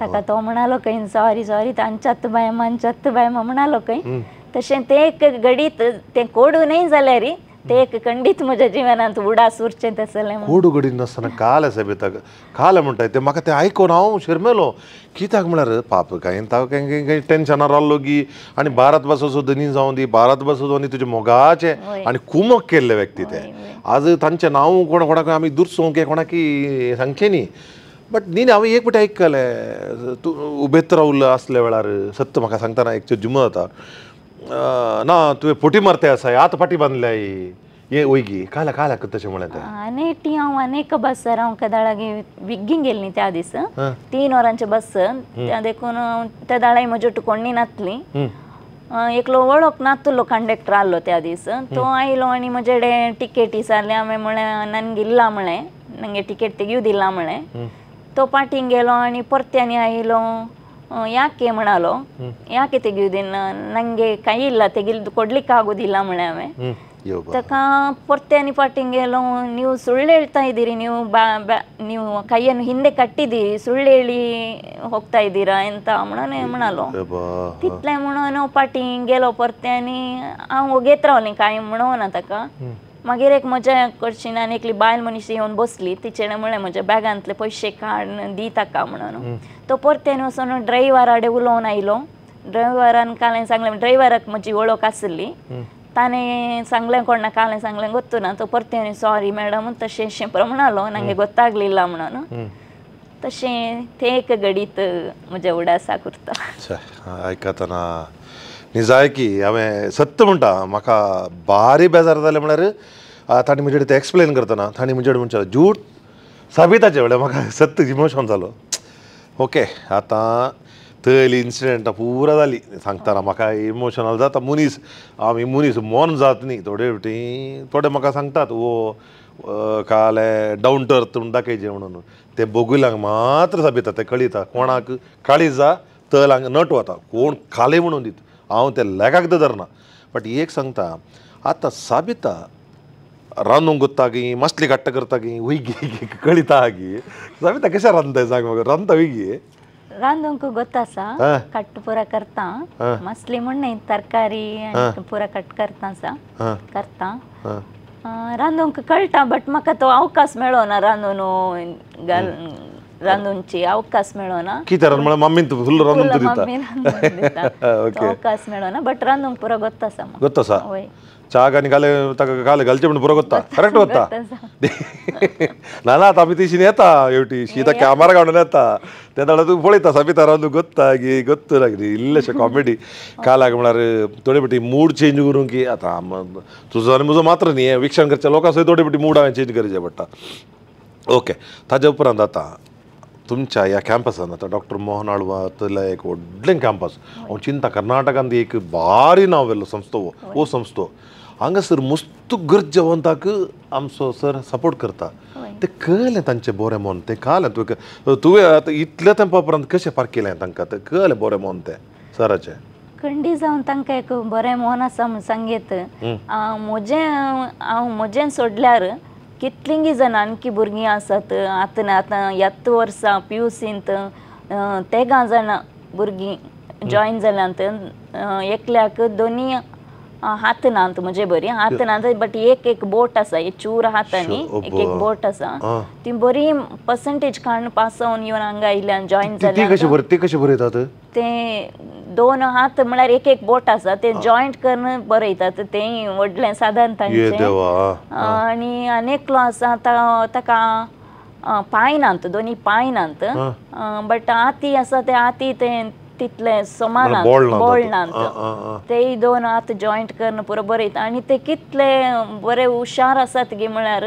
ताका तो म्हणालो खंय सॉरी सॉरी तांच्यात बायमा आमच्यात बायमा म्हणालो खंय. तशें तें एक घडीत तें कोडू न्हय जाल्यार ते एक खंडीत म्हज्या जिवनांत उडास उरचें तसलें. कोडू घडीत नासतना काल सबिता काल म्हणटा तें म्हाका तें आयकून हांव शिरमेलो कित्याक म्हळ्यार पाप कांय कांय टेन्शनार रावलो की आनी भारत बसाचो धनी जावं दी भारत बसाचो आनी तुजे मोगाचें आनी कुमक केल्ले व्यक्ती ते आज तांचें नांव कोण कोणाक आमी दुरसोवंक कोणाक सांगचें न्ही. बट न्ही हांवें एक फावटी आयकलें तूं उबेत रावलो आसल्या वेळार सत्य म्हाका सांगतना एक जुमो जाता ना तुवें फोटी मारते आसा आतां फाटी बांदल्या ये वयगी काल्या काल्या तशें म्हणलें तें. आनी ती हांव आनी एका बसार हांव केदाळागी विग्गीन गेल्ली त्या दीस 3 वरांचे बस त्या देखून त्या दाळाय म्हज्या कोणी नातली एकलो वळख नातलो कंडक्टर आसलो त्या दीस तो आयलो आनी म्हजे टिकेटी विचारली. हांवें म्हळें ननगे इल्ला म्हळें नंगे टिकेट तेगिवदिಲ್ಲ म्हळें. तो पाटींग गेलो आनी परत्यानी आयलो ಯಾಕೆ म्हणालो ಯಾಕೆ ತೆಗೆಯುವುದಿಲ್ಲ ನಂಗೆ ಕೈ ಇಲ್ಲ ತೆಗಿಲ್ದು ಕೊಡ್ಲಿಕ್ಕೆ ಆಗುದಿಲ್ಲ म्हळें हांवें. ತಕ ಪೊರ್ತ್ಯಾನಿ ಪಾಟಿಂಗೆಲ್ಲ ನೀವು ಸುಳ್ಳು ಹೇಳ್ತಾ ಇದ್ದೀರಿ, ನೀವು ನೀವು ಕೈಯನ್ನು ಹಿಂದೆ ಕಟ್ಟಿದ್ದೀರಿ, ಸುಳ್ಳು ಹೇಳಿ ಹೋಗ್ತಾ ಇದ್ದೀರಾ ಎಂತ म्हणून म्हणालो. तितलें म्हणून पाटीं गेलो परत्यानी हांव वोगेत रावलें कांय म्हणूना ताका. मागीर एक म्हज्या कडच्यान आनी एकली बायल मनीस येवन बसली, तिचें म्हळें म्हज्या बॅगांतले पयशे काड दी ताका म्हणून. तो परत्यान वचून ड्रायव्हरा उलोवन आयलो. ड्रायव्हरान कालें सांगलें, ड्रायव्हराक म्हजी वळख आसली, ताणें सांगलें कोणा कालें सांगलें ಗೊತ್ತು ना. तो परत्यान सॉरी मॅडम तशें शें म्हणालो ನಂಗೆ ಗೊತ್ತಾಗ್ಲಿಲ್ಲ म्हणून. तशें तें एक घडीत म्हज्या उडासाक उरता. आयकतना निजायकी हांवें सत्य म्हणटा म्हाका भारी बेजार जालें म्हळ्यार तांणी म्हजे कडेन तें एक्सप्लेन करतना तांणी म्हजे कडेन म्हणचें झूट साबिताचें म्हळ्यार म्हाका सत्य इमोशन जालो. ओके आतां थंयली इन्सिडंट पुरा जाली सांगतना म्हाका इमोशनल जाता. मनीस आमी मनीस मन जात न्ही थोडे फावटी थोडे म्हाका सांगतात वो कालें डावन टू अर्थ म्हूण दाखयचें म्हणून तें बगुलांक मात्र साबिता तें कळिता कोणाक काळीजा तल हांगा नट वता कोण कालें म्हणून दित हांव तें लेखाक धरना. बट एक सांगता आतां साबिता रांदूंक गोत्ता गी मसली काडटा करता गी वयगी कळिता गी साबिता कशें रांदता सांग म्हाका रांदता वयगी? रांदूंक गोत्ता आसा, कट्ट पुरा करता, मसली म्हण न्ही तरकारी पुरा कट करता आसा करता रांदूंक कळटा. बट म्हाका तो अवकाश मेळना रांदून रांदूनची अवकाश मेळना. कितें रांद म्हळ्यार मम्मीन फुल रांदून दिता अवकाश मेळना बट रांदूंक पुरो गोत्ता आसा. गोत्ता आसा च्या आनी घाले ताका घाले घालचें म्हण पुरो गोत्ता करेक्ट गोत्ता ना ना आतां आमी तिशीन येता हेवटी शीता कॅमेरा काडून येता तेन्ना तूं पळयता साबिता रांदूंक गोत्ता गी गोत्ता लागली इल्लेशें कॉमेडी कालाक म्हळ्यार थोडे फावटी मूड चेंज करूंक की आतां तुजो आनी म्हजो मात्र न्ही विक्षण करच्या लोकां सयत थोडे फावटी मूड हांवें चेंज करचें पडटा. ओके ताज्या उपरांत आतां तुमच्या ह्या कॅम्पसान आतां डॉक्टर मोहन आळवा एक व्हडलें कॅम्पस हांव चिंता कर्नाटकांत एक भारी नांव व्हेल्लो संस्थो हो संस्थो हांगासर मस्त गरजेवंताक आमचो सर सपोर्ट करता ते कळ्ळें तांचें बरें मन तें कळ्ळें तुवें तुवें आतां इतल्या तेंपा उपरांत कशें पारखिलें तांकां तें कळ्ळें बरें मन तें सराचें? खंडी जावन तांकां एक बरें मन आसा म्हूण सांगीत म्हजें हांव म्हजें सोडल्यार कितलींगी जाणां आणखी भुरगीं आसात. आतां आतां ह्याच वर्सा पी यू सींत 13 जाणां भुरगीं जॉयन जाल्यांत. एकल्याक दोनी हात नात म्हजे बरी हात नात बट एक एक बोट आसा, एक चूर हात आनी एक एक बोट आसा. ती बरी पर्संटेज काडून पास जावन येवन हांगा आयल्यान जॉयन जाल्या. ती कशें बरयतात? ते दोन हात म्हळ्यार एक एक बोट आसा ते जॉयंट करून बरयतात तें व्हडलें साधन तांचें. आनी आनी एकलो आसा ताका पांय नात, दोनी पांय नात बट हाती आसा ते हाती ते तितले समान बोळ नात तेय दोन हात जॉयंट करून पुरो बरयता. आनी ते कितले बरे हुशार आसात गी म्हळ्यार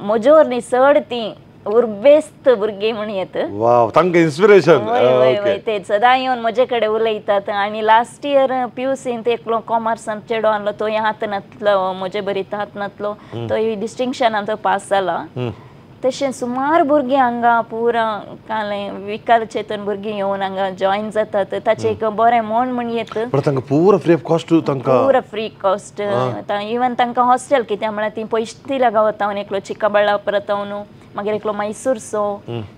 म्हज्योर न्ही चड ती उर्बेस्त भुरगीं म्हण येत. इन्स्पिरेशन. वय वय ते सदां येवन म्हजे कडेन उलयतात. आनी लास्ट इयर पी यू सींत एकलो कॉमर्सान चेडो आहलो तोय हात नातलो म्हजे बरी हात नातलो तोय डिस्टिंक्शनान तो पास जाला. तशें सुमार भुरगीं हांगा पुरा कालें विकार चेतन भुरगीं येवन हांगा जॉयन जातात ताचें एक बरें मन म्हण येत तांकां पुरो फ्री ऑफ कॉस्ट तांकां पुरो फ्री कॉस्ट इवन तांकां हॉस्टेल कित्याक म्हळ्यार ती पयशे गांवांत एकलो चिक्कबळ्ळापुरा मागीर एकलो मैसूरचो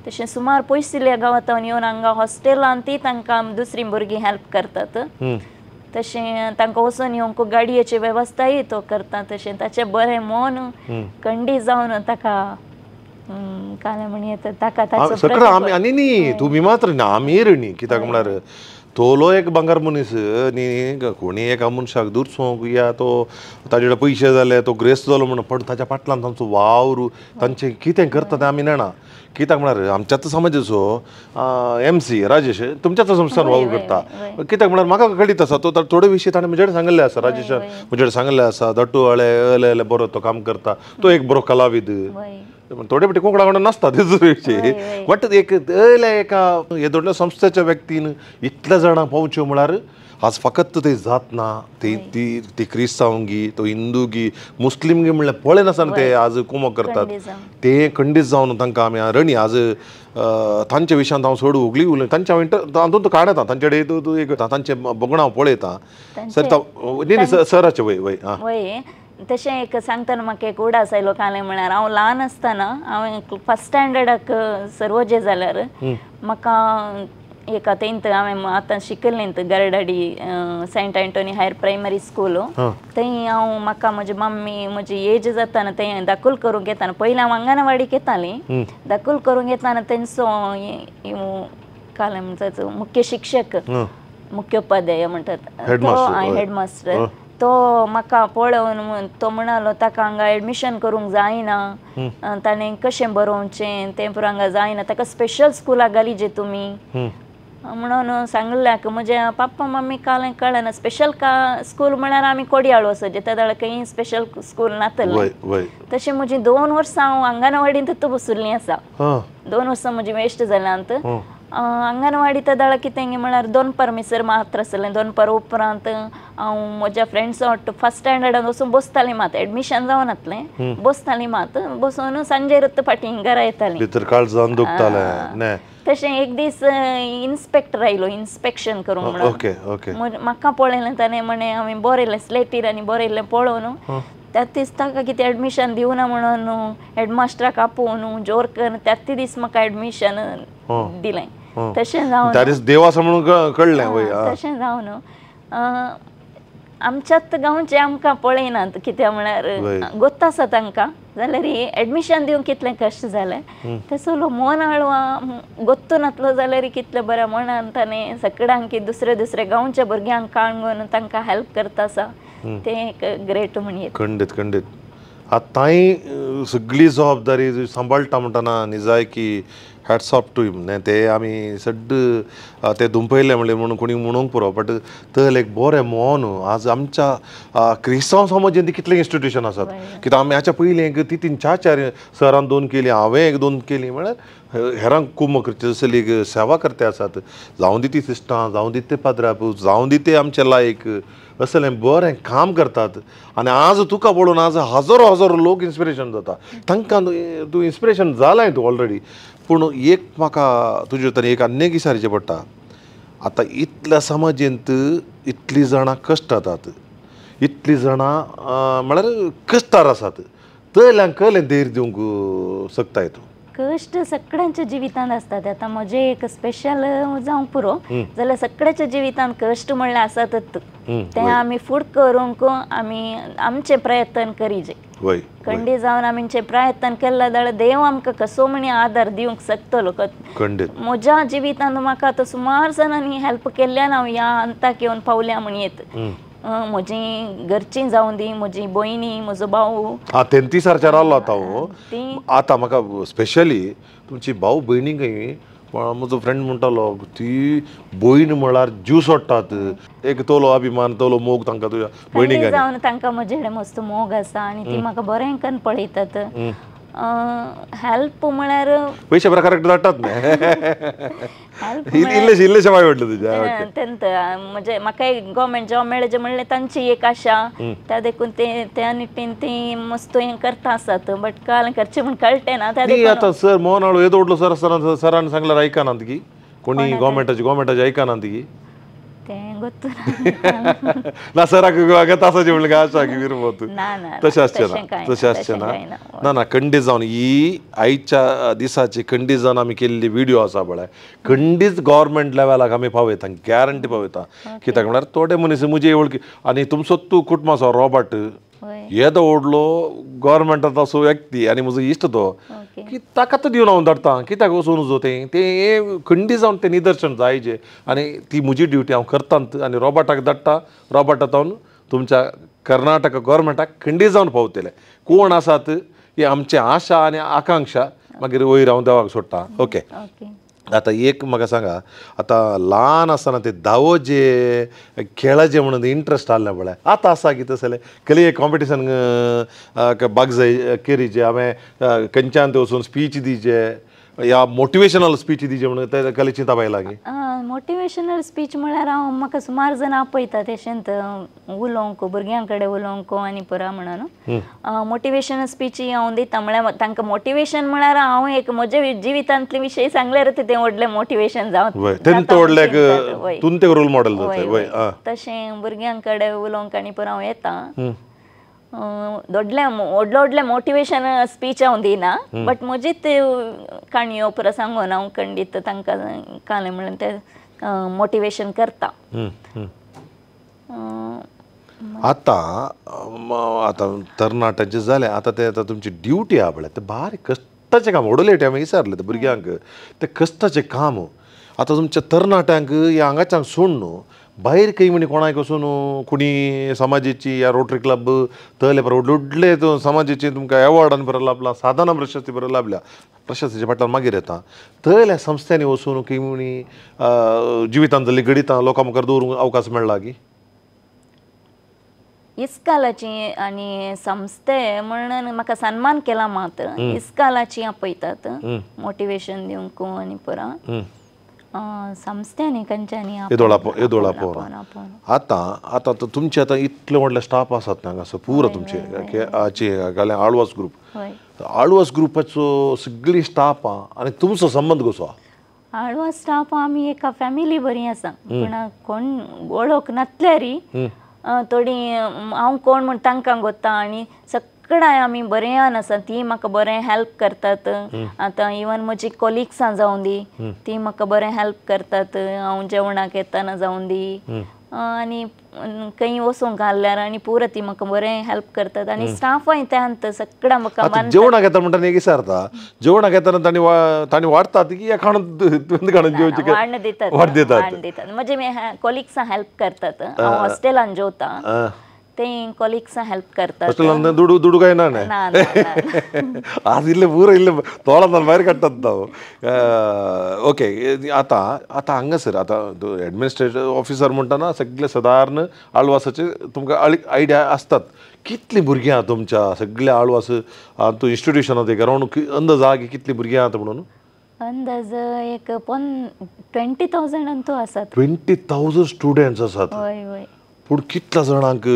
तशें सुमार पयशिल्ल्या गांवांत येवन हांगा हॉस्टेलान ती तांकां दुसरीं भुरगीं हेल्प करतात तशें तांकां वचून येवंक गाडयेची वेवस्थाय तो करता तशें ताचें बरें मन कंडी जावन ताका कालें म्हण येता ताका ताचो सगळं आमी आनी न्ही तुमी मात्र ना आमी न्ही कित्याक म्हळ्यार तोलो एक भांगर मनीस न्ही कोणी एका मनशाक दुरसोंक या तो ताजे कडेन पयशे जाले तो ग्रेस्त जालो म्हणून पण ताच्या फाटल्यान तांचो वावर तांचें कितें करता तें आमी नेणा कित्याक म्हळ्यार आमच्याच समाजाचो एम सी राजेश तुमच्याच संस्थान वावर करता कित्याक म्हळ्यार म्हाका कळीत आसा तो थोडे विशय ताणें म्हजे कडेन सांगिल्ले आसा राजेशान म्हजे कडेन सांगिल्लें आसा दट्टू हळे अले अले बरो तो काम करता तो एक बरो कलाविद थोडे फावटी कोंकणा कोणा नासता तेजो विशय बट एक अयल्या एका येदोडल्या संस्थेच्या व्यक्तीन इतल्या जाणां पावच्यो म्हळ्यार आज फकत ते जात ना ती ती ती क्रिस्तांव गी तो हिंदू गी मुस्लीम गी म्हणल्यार पळयनासतना ते आज कुमक करतात ते खंडीत जावन तांकां आमी रणी आज तांच्या विशयांत हांव चड उगली उलय तांच्या हांव तातूंत काडता तांचे कडेन एक तांचे बगणां हांव पळयता सर न्ही सराचे वय वय वय तशें एक सांगतना म्हाका एक उडास आयलो कालें म्हळ्यार हांव ल्हान आसतना हांवें फर्स्ट स्टँडर्डाक सर्वोजे जाल्यार म्हाका एका तेंत हांवें आतां शिकलें Gardadi Saint Anthony higher primary school थंय हांव म्हाका म्हजी मम्मी म्हजी एज जाताना थंय दाखल करूंक येताना पयलीं हांव अंगणवाडीक येतालें दाखल करूंक येताना तेंचो कालें म्हणटा मुख्य शिक्षक मुख्योपाध्याय म्हणटात हेडमास्टर तो म्हाका पळोवन तो म्हणालो ताका हांगा एडमिशन करूंक जायना ताणें कशें बरोवचें तें पुरो हांगा जायना ताका स्पेशल स्कुलाक घालिजे तुमी म्हणून सांगल्याक म्हज्या पप्पा मम्मी कालें कळना स्पेशल का स्कूल म्हळ्यार आमी कोडयाळ वचचें त्या वेळार खंय स्पेशल स्कूल नातलें तशें म्हजी 2 वर्सां हांव अंगणवाडींत बसुल्लीं आसा 2 वर्सां म्हजी वेस्ट जाल्यांत अंगणवाडी तेदाळ कितें म्हळ्यार दोनपार मिसर मात्र आसलें दोनपार उपरांत हांव म्हज्या फ्रेंड्स फर्स्ट स्टँडर्डान वचून बसतालीं मात एडमिशन जावनातलें बसतालीं मात बसून सांजेर फाटीं घरा येतालीं भितर काळजान दुखतालें तशें एक दीस इन्स्पेक्टर आयलो इन्स्पेक्शन करूंक म्हणून म्हाका पळयलें ताणें म्हणे हांवें बरयलें स्लेटीर आनी बरयल्लें पळोवन त्याच दीस ताका कितें एडमिशन दिवना म्हणून हेडमास्टराक आपोवन जोर करून त्याच दीस म्हाका एडमिशन दिलें तशें जावन देव आसा म्हणून कळ्ळें तशें जावन आमच्याच गांवचे आमकां पळयनात कित्याक म्हळ्यार गोत्त आसा तांकां जाल्यार एडमिशन दिवंक कितलें कश्ट जालें तसो मन हाळवा गोत्तू नातलो जाल्यार कितलें बरें मनान ताणें सगळ्यांक दुसरे दुसरे गांवच्या भुरग्यांक काणून तांकां हेल्प करता आसा तें एक ग्रेट म्हणयेत खंडीत खंडीत आतांय सगळी जबाबदारी सांबाळटा म्हणटना निजाय की हॅट्स ऑफ टू हिम न्ही ते आमी सड्ड ते दुंपयले म्हणलें म्हणून कोणी म्हणूंक पुरो बट तल एक बरें मन आज आमच्या क्रिस्तांव समाजांत कितले इन्स्टिट्यूशन आसात कित्याक आमी हाच्या पयलीं एक 3 4 4 सरान 2 केली हांवें 1 2 केली म्हळ्यार हेरांक कुमक करचे एक सेवा करते आसात जावं दी ती सिस्टां जावं दी ते पाद्राप जावं दी ते आमचे लायक असलें बरें काम करतात आनी आज तुका पळोवन आज हजारो हजारो लोक इन्स्पिरेशन जाता तांकां तूं इन्स्पिरेशन जालाय तूं ऑलरेडी पूण एक म्हाका तुजे तरी एक आन्य विचारचें पडटा आतां इतल्या समाजेंत इतलीं जाणां कश्ट जातात इतलीं जाणां म्हळ्यार कश्टार आसात तयल्यांक कळ्ळें धैर्य दिवंक शकताय तूं कश्ट सगळ्यांच्या जिवितांत आसतात आतां म्हजें एक स्पेशल जावंक पुरो जाल्यार सगळ्याच्या जिवितांत कश्ट म्हणल्यार आसातच तें आमी फुड करूंक आमी आमचें प्रयत्न करीजे खंडी जावन आमचें प्रयत्न केल्लें जाल्यार देव आमकां कसो म्हणी आदार दिवंक शकतलो म्हज्या जिवितांत म्हाका आतां सुमार जाणांनी हेल्प केल्ल्यान हांव ह्या अंताक येवन पावल्या म्हण येत म्हजी घरचीं जावं दी म्हजी भयणी म्हजो भाऊ तेंतीसारच्या रावलो आतां हांव आतां म्हाका स्पेशली तुमची भाऊ भयणी खंय म्हजो फ्रेंड म्हणटालो ती भयण म्हळ्यार जीव सोडटात एक तोलो अभिमान तोलो मोग तांकां तुज्या भयणीक जावन तांकां म्हजे कडेन मस्त मोग आसा आनी ती म्हाका बरें करून पळयतात हेल्प म्हळ्यार पयशे बरें करेक्ट धाडटात न्ही इल्लेशे इल्लेशे वाय वाडले तुजे तेंत म्हणजे म्हाका एक गव्हर्मेंट जॉब मेळचे म्हणलें तांची एक आशा त्या देखून ते त्या नितीन ती मस्त हें करता आसात बट काल करचें म्हूण कळटें ना त्या देखून आतां सर मोहन हाळू येदो व्हडलो सर आसतना सरान सांगल्यार आयकनात की कोणी गव्हर्मेंटाचे गव्हर्मेंटाचे आयकनात की तें गोत्तू ना ना सराक तासाचे म्हणलें काय आशा की विरमत ना ना तशें आसचें ना तशें आसचें ना ना ना खंडीत जावन ही आयच्या दिसाची खंडीत जावन आमी केल्ली व्हिडियो आसा पळय खंडीत गव्हर्मेंट लेवलाक आमी पावयता गॅरंटी पावयता कित्याक म्हळ्यार थोडे मनीस म्हजे वळखी आनी तुमचो तूं कुटुंब आसा रॉबर्ट येदो व्हडलो गव्हर्मेंटांत असो व्यक्ती आनी म्हजो इश्ट तो की ताका तो दिवन हांव धाडटा कित्याक वचूं नजो तें तें खंडी जावन तें निदर्शन जायचे आनी ती म्हजी ड्युटी हांव करता आनी रॉबर्टाक धाडटा रॉबर्टा जावन तुमच्या कर्नाटक गव्हर्मेंटाक खंडी जावन पावतले कोण आसात ही आमची आशा आनी आकांक्षा मागीर वयर हांव देवाक सोडटा ओके आतां एक म्हाका सांगा आतां ल्हान आसतना ते धावो जे खेळाचे म्हणून इंट्रस्ट आहले पळय आतां आसा की तसले कली एक कॉम्पिटिशन भाग जाय केरीचे हांवें खंयच्यान ते वचून स्पीच दिवचे या मोटिवेशनल स्पीच दिवचे म्हणून ते कली चिंता पाय लागी मोटिवेशनल स्पीच म्हळ्यार हांव म्हाका सुमार जाणां आपयता तेशेंत उलोवंक भुरग्यां कडेन उलोवंक आनी पुरा म्हणून मोटिवेशनल स्पीच हांव दिता म्हळ्यार तांकां मोटिवेशन म्हळ्यार हांव एक म्हज्या जिवितांतले विशय सांगल्यार तें व्हडलें मोटिवेशन जावं रोल मॉडेल जाता तशें भुरग्यां कडेन उलोवंक आनी पुरा हांव येता व्हडलें व्हडलें मोटिवेशन स्पीच हांव दिना बट म्हजीच काणयो पुरा सांगून हांव खंडीत तांकां कालें म्हणून तें मोटिवेशन करता आतां आतां तरणाट्यांचें जालें आतां तें आतां तुमची ड्युटी आहा पळय तें बारीक कश्टाचें काम व्हडले आमी विचारलें ते भुरग्यांक तें कश्टाचें काम आतां तुमच्या तरणाट्यांक ह्या हांगाच्यान सोड न्हू भायर खंय म्हणी कोणाक वचून कोणी समाजाची या रोटरी क्लब तले बरो व्हडले समाजाची तुमकां एवॉर्डान बरो लाभला साधना प्रशस्ती बरो लाभल्या प्रशस्तीच्या फाटल्यान मागीर येता तल्या संस्थांनी वचून खंय म्हणी जिवितांत जाल्ली घडितां लोकां मुखार दवरूंक अवकाश मेळ्ळा की इस्कालाची आनी संस्थे म्हणून म्हाका सन्मान केला मात इस्कालाची आपयतात मोटिवेशन दिवंक आनी पुरा संस्थ्यांनी खंयच्यांनी आतां आतां तुमचे आतां इतले व्हडले स्टाफ आसात न्ही हांगासर पुरो तुमचे आळवास ग्रुप आळवास ग्रुपाचो सगळी स्टाफ आहा आनी तुमचो संबंद कसो आहा आळवास स्टाफ आमी एका फॅमिली बरी आसा पूण कोण वळख नासल्यारी थोडी हांव कोण म्हूण तांकां गोत्ता आनी सगळ्यां आमी बऱ्यान आसा ती म्हाका बरें हेल्प करतात आतां इवन म्हजी कोलिग्सां जावं दी ती म्हाका बरें हेल्प करतात हांव जेवणाक येतना जावं दी आनी खंय वचूंक घाल्यार आनी पुरो ती म्हाका बरें हेल्प करतात आनी स्टाफय त्यांत सगळ्या म्हाका जेवणाक येता म्हणटा एक विचारता जेवणाक येतना तांणी तांणी वाडटात की खाण जेवचें वाडण दितात वाडण दितात म्हजे कोलिग्सां हेल्प करतात हांव हॉस्टेलान जेवता ते कोलिग्सां हेल्प करतात हॉस्टेलान दुडू दुडू काय ना आज इल्ले पुरो इल्ले तोंडांतल्यान भायर काडटात हांव ओके आतां आतां हांगासर आतां एडमिनिस्ट्रेटिव ऑफिसर म्हणटना सगळे सादारण आळवासाचे तुमकां आयडिया आसतात कितलीं भुरगीं आहा तुमच्या सगळ्या आळवास तूं इन्स्टिट्युशनांत एक अरावंड अंदाज आहा की कितलीं भुरगीं आहात म्हणून अंदाज एक 20,000 अंतू आसात 20,000 स्टुडंट्स आसात हय हय पूण कितल्या जाणांक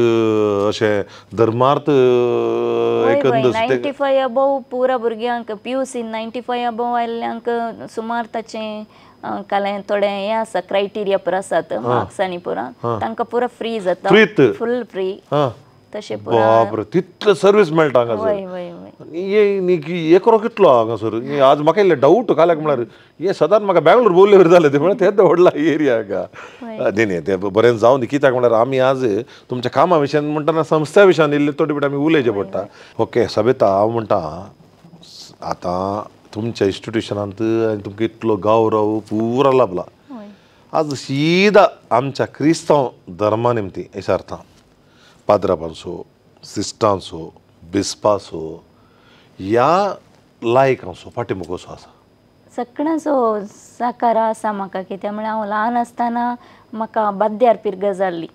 अशें धर्मार्थ एक अंदाज 95 अबोव पुरा भुरग्यांक PUC 95 above आयिल्ल्यांक सुमार ताचें कालें थोडें हें आसा क्रायटेरिया पुरा आसात मार्क्स आनी पुरा तांकां पुरा फ्री जाता फूल फ्री तशें बापरे तितले सर्वीस मेळटा हांगासर हय हय हय एकरो कितलो हांगासर आज म्हाका इल्लें डावट काल्याक म्हळ्यार हें सदांच म्हाका बेंगलोर बोल्ले वरी जालें तें म्हळ्यार तें व्हडला एरिया हांगा न्ही न्ही तें बरें जावन दी कित्याक म्हळ्यार आमी आज तुमच्या कामा विशयान म्हणटना संस्था विशयान इल्ले थोडे भितर आमी उलोवचें पडटा ओके सबिता हांव म्हणटा आतां तुमच्या इन्स्टिट्युशनांत आनी तुमकां इतलो गौरव पुरो लाभला आज सीधा आमच्या क्रिस्तांव धर्मा निमती विचारता पाद्रापांचो सिस्टांचो बिस्पाचो ह्या लायकांचो फाटीमुख कसो आसा सगळ्यांचो साकार आसा म्हाका कित्याक म्हळ्यार हांव ल्हान आसतना म्हाका बाद्यार पिर्ग जाल्ली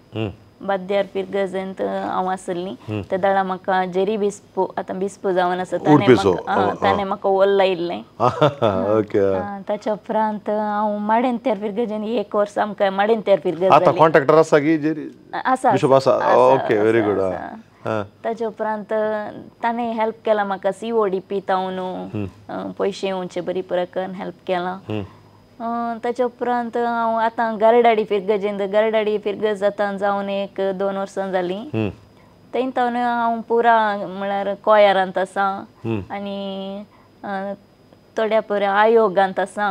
बाद्यार फिरगजेंत हांव आसली तेदाळा म्हाका जेरी बिस्पो आतां बिस्पो जावन आसा ताणें म्हाका वल्लायिल्लें. ताच्या उपरांत हांव माडेंत्यार फिरगजेन एक वर्स आमकां माडेंत्यार फिरगज आतां कॉन्ट्रॅक्टर आसा की जेरी आसा बिशप आसा. Okay very good. ताच्या उपरांत ताणें हेल्प केला म्हाका CODP तावन पयशे येवचे बरी प्रकारान हेल्प केला. ताच्या उपरांत हांव आतां गरडाडी फिरगजेंत गरडाडी फिरगज आतां जावन 1-2 वर्सां जालीं. थंय तावन हांव पुरा म्हळ्यार कोयारांत आसा आनी थोड्या पऱ्या आयोगांत आसा.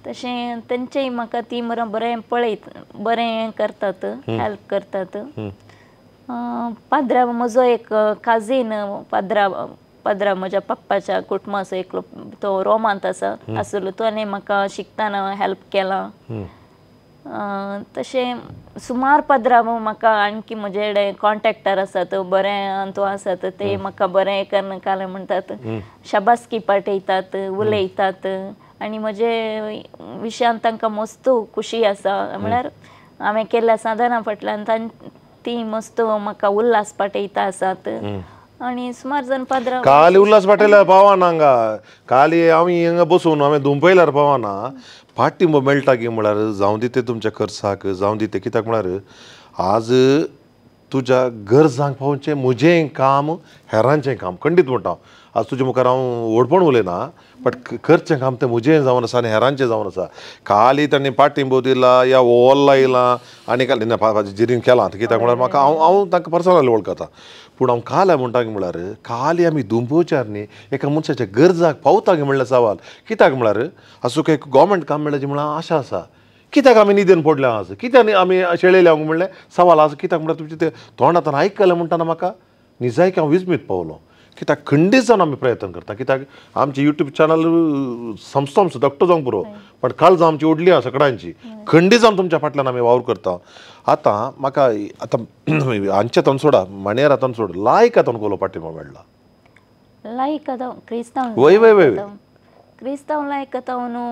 तशें तेंचेय म्हाका ती मरे बरें पळयत बरें करतात हेल्प करतात. पाद्रा म्हजो एक काजीन पाद्रा पाद्रा म्हज्या पप्पाच्या कुटुंबाचो एकलो तो रोमांत आसा आसलो ताणें म्हाका शिकतना हेल्प केला. तशें सुमार पाद्रा म्हाका आणकी म्हजे कडेन कॉन्ट्रॅक्टर आसात बरें तो आसात ते म्हाका बरें करून कालें म्हणटात शाबासकी पाठयतात उलयतात आनी म्हजे विशयान तांकां मस्त खुशी आसा. म्हळ्यार हांवें केल्ल्या साधना फाटल्यान ती मस्त म्हाका उल्हास पाठयता आसात. आनी सुमार जाण पाद्रा काली उल्हास पाठयल्यार पावना हांगा काली आमी हिंगा बसून हांवें दुंपयल्यार पावना. पाठिंबो मेळटा की म्हळ्यार जावं दी ते तुमच्या खर्चाक जावं दी ते कित्याक म्हळ्यार आज तुज्या गरजांक पावचें म्हजें काम हेरांचें काम खंडीत म्हणटा. आज तुजे मुखार हांव व्हडपण उलयना बट करचें काम तें म्हजें जावन आसा आनी हेरांचें जावन आसा. खाली तांणी पाठिंबो दिला या ओल्ला येयला आनी काल जिरीन केलां कित्याक म्हळ्यार म्हाका हांव हांव तांकां पर्सनली वळखता. पूण हांव काल म्हणटा की म्हळ्यार खाली आमी दुंपोवच्यार न्ही एका मनशाच्या गरजाक पावता की म्हणल्यार सवाल कित्याक म्हळ्यार आज तुका एक गोवोरमेंट काम मेळ्ळाचें म्हळ्यार आशा आसा. कित्याक आमी निदेन पडल्या आज कित्याक आमी शेळयल्या म्हणलें सवाल आज कित्याक म्हळ्यार तुमचें तें तोंडांतल्यान आयकलें म्हणटना म्हाका निजायक हांव विस्मीत पावलो. कित्याक खंडीत जावन आमी प्रयत्न करता कित्याक आमचें यूट्यूब चॅनल संस्था आमचो धाकटो जावंक पुरो पण काळजां आमची ओडली आसा सगळ्यांची खंडीत जावन तुमच्या फाटल्यान आमी वावर करता. आतां म्हाका आतां हांचे आतां सोडा माणयेर आतां सोड लायक आतां कोलो पाठिंबो मेळ्ळा लायक आतां क्रिस्तांव वय वय वय क्रिस्तांव लायक आतां न्हू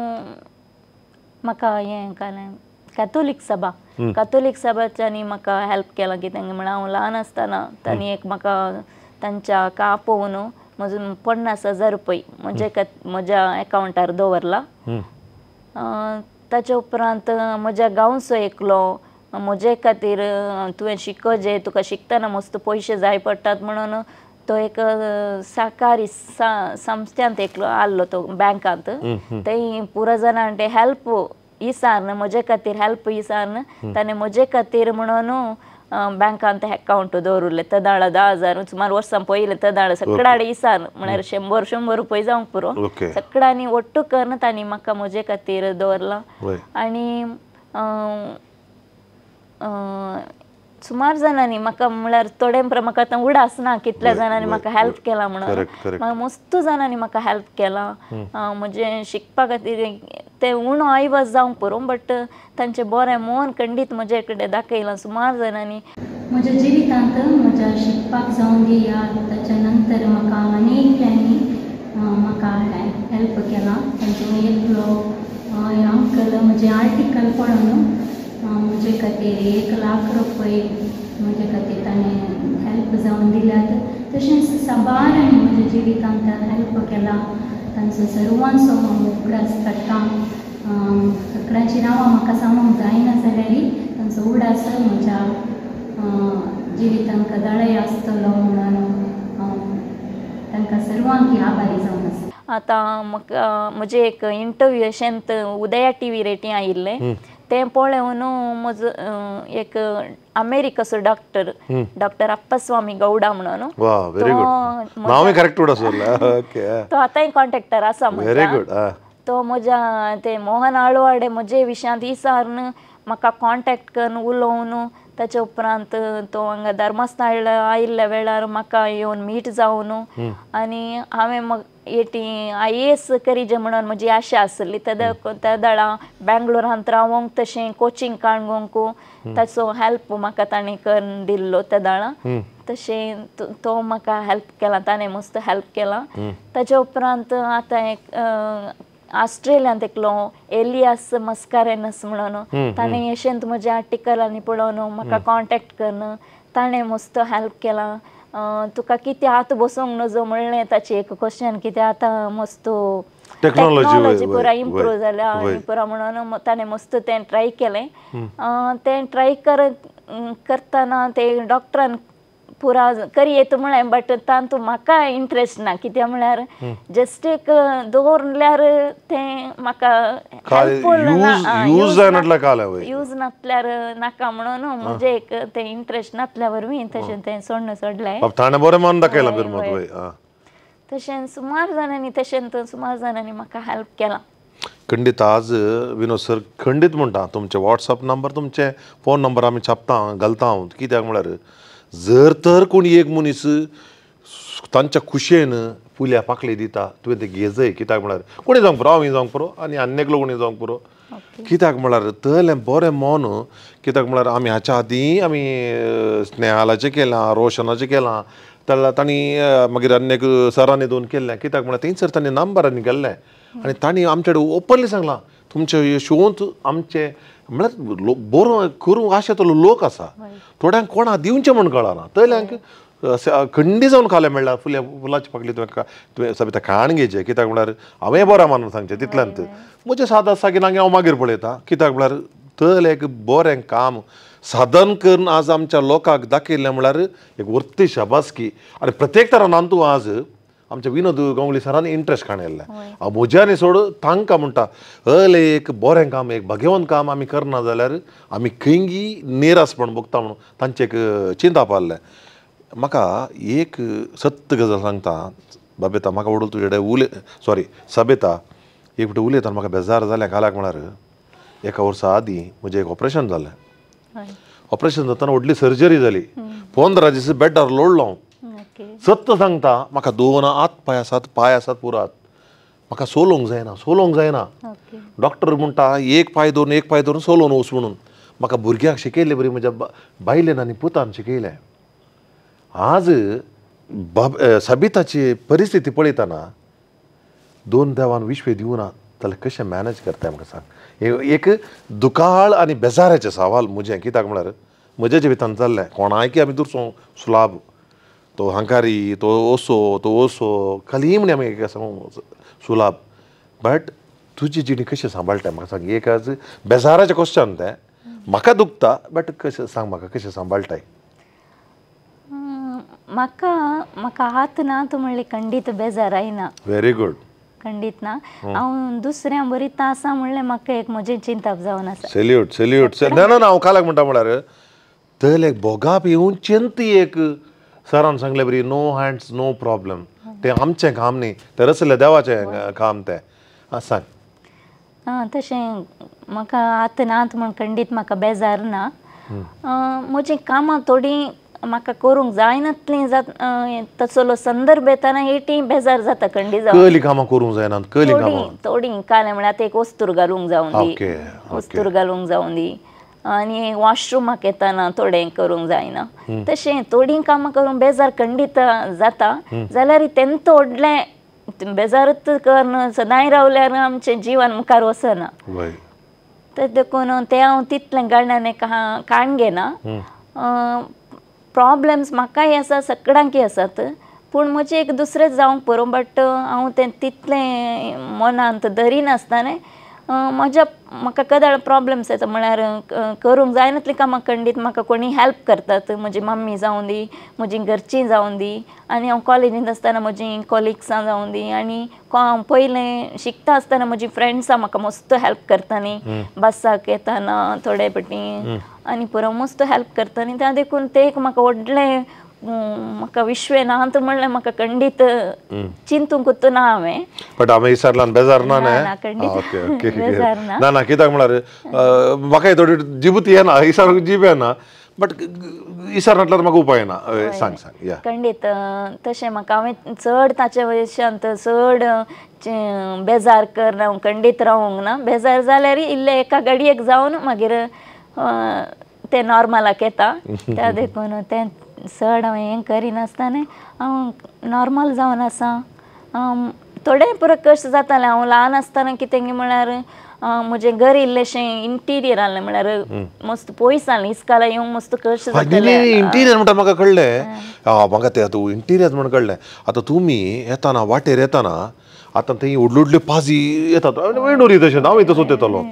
म्हाका हें कालें कॅथोलीक सभा कॅथोलीक सभाच्यांनी म्हाका हेल्प केला. कित्याक म्हळ्यार हांव ल्हान आसतना तांणी एक म्हाका तांच्या का आपोवन म्हजो 50,000 रुपये म्हजे म्हज्या एकावंटार दवरला. ताच्या उपरांत म्हज्या गांवचो एकलो म्हजे खातीर तुवें शिकजे तुका शिकतना मस्त पयशे जाय पडटात म्हणून तो एक सहकारी संस्थ्यांत एकलो आहलो तो बँकांत थंय पुरा जाणां ते हेल्प इसारन म्हजे खातीर हेल्प इसारन ताणें म्हजे खातीर म्हणून बँकांत अकावंट दवरले तदाळ 10,000 सुमार वर्सां पयलें तदाळ सगळ्या इसार म्हळ्यार 100-100 रुपये जावंक पुरो सगळ्यांनी ಒಟ್ಟು करून तांणी म्हाका म्हजे खातीर दवरला. आनी सुमार जाणांनी म्हाका म्हळ्यार थोडे म्हाका आतां उडास ना कितल्या जाणांनी म्हाका हेल्प केला म्हणून म्हाका मस्त जाणांनी म्हाका हेल्प केला म्हजें शिकपा खातीर. ते उणो आयवज जावंक पुरो बट तांचें बरें मन खंडीत म्हजे कडेन दाखयलां सुमार जाणांनी. म्हज्या जिवितांत म्हज्या शिकपाक जावन दी या ताच्या नंतर म्हाका अनेकल्यांनी म्हाका हेल्प केला. तांचे एकलो अंकल म्हजें आर्टिकल पळोवन म्हजे खातीर 1 लाख रुपये म्हजे खातीर ताणें हेल्प जावन दिल्यात. तशेंच साबारांनी म्हज्या जिवितांत हेल्प केला. तांचो सर्वांचो हांव उगडास काडटा. सगळ्यांची नांवां म्हाका सांगूंक जायना जाल्यारय तांचो उगडास म्हज्या जिवितांत कदाळय आसतलो म्हणून हांव तांकां सर्वांक आभारी जावन आसा. आतां म्हाका म्हजें एक इंटरव्यू अशेंत उदया टीव्ही रेटी आयिल्लें तें पळोवन म्हजो एक अमेरिकाचो डॉक्टर डॉक्टर अप्पास्वामी गौडा म्हणून तो आतांय कॉन्ट्रॅक्टर आसा म्हज्या तो म्हज्या ते मोहन आळवाडे म्हजे विशयांत इसारन म्हाका कॉन्टेक्ट करून उलोवन ताच्या उपरांत तो हांगा धर्मस्थळ आयिल्ल्या वेळार म्हाका येवन मीट जावन आनी हांवें एटी IAS करीजे म्हणून म्हजी आशा आसली. तेदाळा बेंगलोरांत रावोंक तशें कोचिंग काडूंक ताचो हेल्प म्हाका ताणें करून दिल्लो तेदाळा तशें तो म्हाका हेल्प केला ताणें मस्त हेल्प केला. ताच्या उपरांत आतां एक ऑस्ट्रेलियांत एकलो एलियास मस्कारेनस म्हणून ताणें एशेंत म्हज्या आर्टिकलांनी पळोवन म्हाका कॉन्टेक्ट करून ताणें मस्त हेल्प केला. तुका कितें आतां बसोंक नजो म्हणलें ताचें एक क्वेश्चन कितें आतां मस्त टेक्नॉलॉजी पुरा इम्प्रूव जाल्या आनी पुरा म्हणून ताणें मस्त तें ट्राय केलें. तें ट्राय करतना ते डॉक्टरान पुरा करयेत म्हळें बट तातूंत म्हाका इंट्रस्ट ना कित्याक म्हळ्यार जस्ट एक दवरल्यार तें म्हाका हेल्पफूल ना, यूज नासल्यार नाका म्हणून म्हजें एक तें इंट्रस्ट नासल्या वरवीं तशें तें सोडून सोडलें. तशें सुमार जाणांनी तशें सुमार जाणांनी म्हाका हेल्प केला. खंडीत आज विनोद सर खंडीत म्हणटा तुमचे वॉट्सअप नंबर तुमचे फोन नंबर आमी छापता घालता हांव कित्याक म्हळ्यार जर तर कोण एक मनीस तांच्या खुशयेन फुल्या पाकळी दिता तुवें ते घेजय कित्याक म्हळ्यार कोणी जावंक पुरो हांव जावंक पुरो आनी आनी एकलो कोणी जावंक पुरो कित्याक म्हळ्यार तलें बरें मन कित्याक म्हळ्यार आमी हाच्या आदीं आमी स्नेहालाचें केलां रोशनाचें केलां तांणी मागीर आनी एक सरांनी दोन केल्लें कित्याक म्हळ्यार थंयसर तांणी नंबरांनी गेल्लें आनी तांणी आमचे कडेन ओपनली सांगलां तुमचे शोंत आमचे म्हळ्यार बरो करूंक आशेतलो लोक आसा थोड्यांक कोणा दिवचें म्हूण कळना तल्यांक खंडी जावन खालें म्हणल्यार फुल्या फुलाची पाकळी तुवें तुवें सबिता खाण घेवचें कित्याक म्हळ्यार हांवें बरें मानून सांगचें तितल्यांत म्हजें साद आसा की नागे हांव मागीर पळयता कित्याक म्हळ्यार तल एक बरें काम साधन करून आज आमच्या लोकांक दाखयलें म्हळ्यार एक वर्ती शाबासकी आनी प्रत्येक तरान तूं आज आमच्या विनोद गांवली सरान इंट्रस्ट काण येयल्लें हांव म्हज्यानी सोड तांकां म्हणटा हले एक बरें काम एक भाग्यवंत काम आमी करना जाल्यार आमी खंयगी निरासपण भोगता म्हणून तांचें एक चिंताप आहलें. म्हाका एक सत्य गजाल सांगता बाबेता म्हाका वडूल तुजे कडेन उलय सॉरी सबिता एक फावटी उलयतना म्हाका बेजार जालें कालाक म्हळ्यार एका वर्सा आदीं म्हजें एक ऑपरेशन जालें. ऑपरेशन जातना व्हडली सर्जरी जाली 15 दीस बेडार लोडलो हांव. सत्य सांगता म्हाका दोन हात पांय आसात पांय आसात पुरात म्हाका सोलोवंक जायना सोलोवंक जायना. डॉक्टर म्हणटा एक पांय धरून एक पांय धरून सोलोवन वच म्हणून म्हाका भुरग्यांक शिकयलें बरी म्हज्या बायलेन आनी पुतान शिकयलें. आज सबिताची परिस्थिती पळयतना दोन देवान विश्व दिवना जाल्यार कशें मॅनेज करता म्हाका सांग. एक दुकाळ आनी बेजाराचें सवाल म्हजें कित्याक म्हळ्यार म्हज्या जिवितान जाल्लें कोणायकी आमी दुसरो सुलाभ तो हांकारी तो ओसो तो ओसो खाली म्हण आमी सुलाभ बट तुजी जिणी कशें सांबाळटा म्हाका सांग. एक आज बेजाराचें क्वेश्चन तें म्हाका दुखता बट कशें सांग म्हाका कशें सांबाळटाय. म्हाका म्हाका हात ना तूं म्हणलें खंडीत बेजार आयना. व्हेरी गुड खंडीत ना हांव दुसऱ्यां बरी आसा म्हणलें म्हाका एक म्हजें चिंताप जावन आसा. Salute salute. ना ना हांव कालाक म्हणटा म्हळ्यार तल एक भोगाप येवन चिंत एक सरान सांगलें बरी नो हँड्स नो प्रॉब्लम तें आमचें काम न्ही तें रसलें देवाचें काम तें. आं सांग. आं तशें म्हाका आतां नात म्हूण खंडीत म्हाका बेजार ना. म्हजीं कामां थोडीं म्हाका करूंक जायनातलीं जात तसलो संदर्भ येतना एटी बेजार जाता खंडीत जावन. कसलीं कामां करूंक जायना कसलीं कामां? थोडीं कालें म्हळ्यार आतां एक वस्तूर घालूंक जावं दी वस्तूर घालूंक जावं दी आनी वॉशरुमाक येतना थोडें करूंक जायना तशें थोडीं कामां करूंक बेजार खंडीत जाता जाल्यार तेंत व्हडलें बेजारूच करून सदांय रावल्यार आमचें जिवन मुखार वचना. तर देखून तें हांव तितलें गाण्यान काण घेना. प्रॉब्लम्स म्हाकाय आसा सगळ्यांकय आसात पूण म्हजें एक दुसरेंच जावंक पुरो बट हांव तें तितलें मनांत धरिनासतना म्हज्या म्हाका कदाळ प्रॉब्लम्स येता म्हळ्यार करूंक जायनातलीं कामां खंडीत म्हाका कोणी हेल्प करतात म्हजी मम्मी जावं दी म्हजी घरचीं जावं दी आनी हांव कॉलेजींत आसतना म्हजीं कॉलिग्सां जावं दी आनी हांव पयलें शिकता आसतना म्हजी फ्रेंड्सां म्हाका मस्त हेल्प करतालीं बसाक येतना थोडे पटी आनी पुरो मस्त हेल्प करतालीं. त्या देखून तें एक म्हाका व्हडलें म्हाका विश्व ना म्हणलें म्हाका खंडीत चिंतूंक ना हांवें. बट हांवें विसरला बेजार ना न्ही बेजार ना. ना ना कित्याक म्हळ्यार म्हाका थोडी जिबूत येना विसरूंक जीब येना बट विसर नाटल्यार म्हाका उपाय ना. सांग सांग. या खंडीत तशें म्हाका हांवें चड ताचे वयशांत चड बेजार कर हांव खंडीत रावूंक ना. बेजार जाल्यार इल्लें एका गाडयेक जावन मागीर तें नॉर्मलाक येता त्या देखून तें चड हांवें हें करिनासतना हांव नॉर्मल जावन आसा. थोडे पुरो कश्ट जाताले. हांव ल्हान आसतना कितें म्हळ्यार म्हजें घर इल्लेशें इंटिरियर आहलें म्हळ्यार मस्त पयस आहलें इस्काला येवंक मस्त कश्ट जाताले. इंटिरियर म्हणटा म्हाका कळ्ळें, म्हाका तें आतां इंटिरियर म्हणून कळ्ळें. आतां तुमी येताना वाटेर येताना आतां थंय व्हडल्यो व्हडल्यो पाजी येतात वेणोरी तशें हांव तसोच येतालो.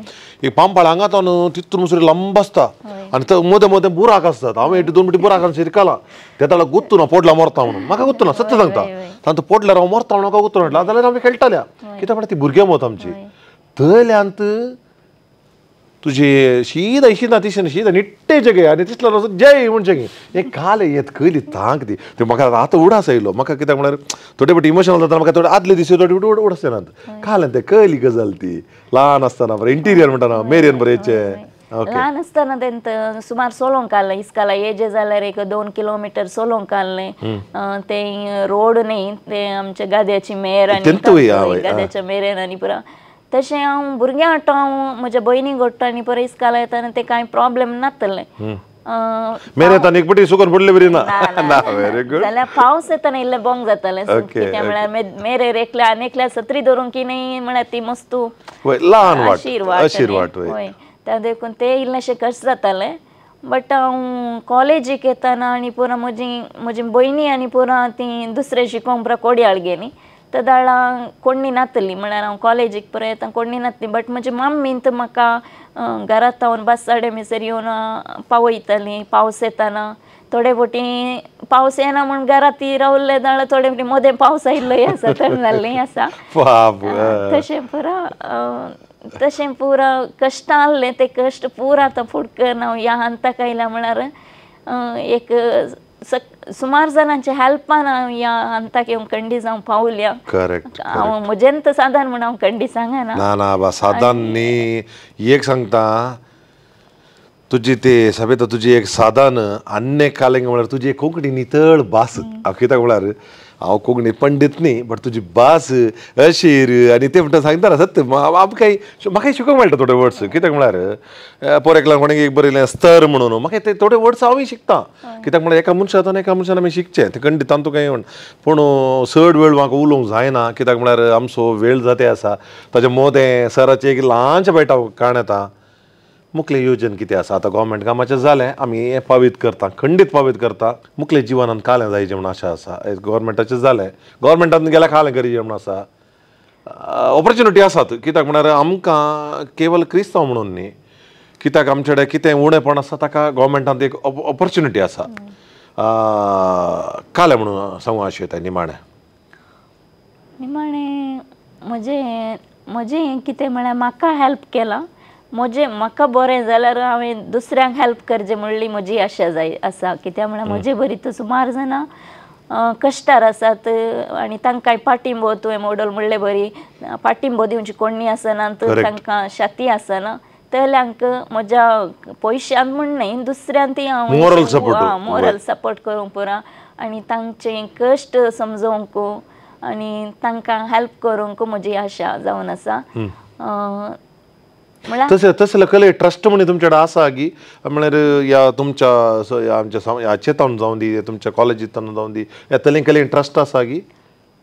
एक पांपाळ हांगा न्हू तितून मुसरी लांब आसता आनी थंय मदें मदें बुराक आसतात. हांव एक दोन मिटी बुराकान शिरकाला ते ताका गुत्तू ना पोडला मरता म्हणून म्हाका गुत्तू ना, सत्य सांगता. तांतू पोडल्यार हांव मरता म्हणून म्हाका गुत्तू ना जाल्यार आमी खेळटाल्या कित्याक म्हणल्यार ती भुरग्यां मत आमची. थंयल्यांत तुजे शीदा शीदा तिशेन शीदा निट्टे जगे आनी तिसलो जय म्हणचे हें काल येत कयली तांक ती ते म्हाका आतां उडास आयलो. म्हाका कित्याक म्हळ्यार थोडे फावटी इमोशनल जाता म्हाका थोडे आदले दीस थोडे फावटी उडास येनात. काल तें कयली गजाल ती ल्हान आसतना बरें इंटिरियर म्हणटा मेरेन बरें येचें. ल्हान आसतना तेंत सुमार सोलोंक आहलें इस्काला येजे जाल्यार एक 2 किलोमिटर सोलोंक आहलें. तें रोड न्ही तें आमच्या गाद्याची मेर आनी गाद्याच्या मेरेन आनी पुरा तशें हांव भुरग्यां वांटो हांव म्हज्या भयणी गोडटा आनी परत इस्काला येताना तें कांय प्रॉब्लेम नातलें. जाल्यार पावस येताना इल्लें बोंग जातालें कित्याक म्हळ्यार मेरेर एकल्या आनी एकल्या सत्री धरूंक की न्ही म्हळ्यार ती मस्त अशीर वाट. हय त्या देखून ते इल्लेशें कश्ट जातालें. बट हांव कॉलेजीक येताना आनी पुरा म्हजी म्हजी भयणी आनी पुरा ती दुसरें शिकोवंक पुरा कोडयाळ गेली तदाळा कोण्णी नातली म्हळ्यार हांव कॉलेजीक पुरा येता कोण्णी नातली. बट म्हजी मम्मीन तर म्हाका घरांत थावन बस साडे मिसर येवन पावयताली. पावस येताना थोडे फावटी पावस येना म्हूण घरांत ती रावल्ले जाल्यार थोडे फावटी मदें पावस आयिल्लोय आसा थंड जाल्लें आसा. तशें पुरा तशें पुरा कश्टां आहलें ते कश्ट पुरा आतां फुडकन हांव ह्या हंताक आयल्या म्हळ्यार एक सुमार जाणांच्या हेल्पान हांव ह्या हंताक येवन कंडी जावं पावल्या. करेक्ट. हांव म्हजेन तर सादारण म्हूण हांव कंडी सांगना. ना ना बा सादारण न्ही. एक सांगता तुजी ते सबिता तुजी एक सादारण आन्ने कालेंग म्हळ्यार तुजी एक कोंकणी नितळ भास. हांव कित्याक म्हळ्यार हांव कोंकणी पंडीत न्ही बट तुजी भास अशीर आनी ते म्हणटा सांगता ना सत्य आमकां म्हाकाय शिकोवंक मेळटा थोडे वर्ड्स. कित्याक म्हळ्यार पोर एकल्यान कोणें एक बरयलें स्तर म्हणून म्हाका ते थोडे वर्ड्स हांवूय शिकता. कित्याक म्हळ्यार एका मनशान एका मनशान आमी शिकचें ते खंडीत तांतू कांय म्हण. पूण चड वेळ म्हाका उलोवंक जायना कित्याक म्हळ्यार आमचो वेळ जाते आसा. ताच्या मोदें सराचें एक ल्हानशें बैठा काण येता. मुखलें योजन कितें आसा आतां गोवोरमेंट कामाचें जालें आमी हें पावीत करता खंडीत पावीत करता. मुखलें जिवनान कालें जायचें म्हूण आशा आसा. गोवोरमेंटाचें जालें गोवोरमेंटान गेल्यार कालें करीचें म्हूण आसा. ऑपॉर्च्युनिटी आसात कित्याक म्हळ्यार आमकां केवल क्रिस्तांव म्हणून न्ही कित्याक आमचे कडेन कितें उणेपण आसा ताका गोवोरमेंटान एक ऑपॉर्च्युनिटी आसा. कालें म्हणून सांगू आशें येता निमाणें. निमाणें म्हजें म्हजें कितें म्हळ्यार म्हाका हेल्प केलां म्हजें म्हाका बरें जाल्यार हांवें दुसऱ्यांक हेल्प करचें म्हणली म्हजी आशा जाय आसा. कित्याक म्हळ्यार म्हजे बरी तर सुमार जाणां कश्टार आसात आनी तांकांय पाटिंबो तुवें मॉडल म्हणले बरी पाटिंबो दिवची कोण्णी आसना तांकां शाती आसना तेल्यांक म्हज्या पयशान म्हण न्ही दुसऱ्यान ती हांव मोरल सपोर्ट करूंक पुरा आनी तांचे कश्ट समजोवंक आनी तांकां हेल्प करूंक म्हजी आशा जावन आसा. तशें तसले कले ट्रस्ट म्हण तुमचे कडेन आसा की म्हळ्यार ह्या तुमच्या आमच्या चेतावन जावं दी तुमच्या कॉलेजींतल्यान जावं दी ह्या तले कले ट्रस्ट आसा की?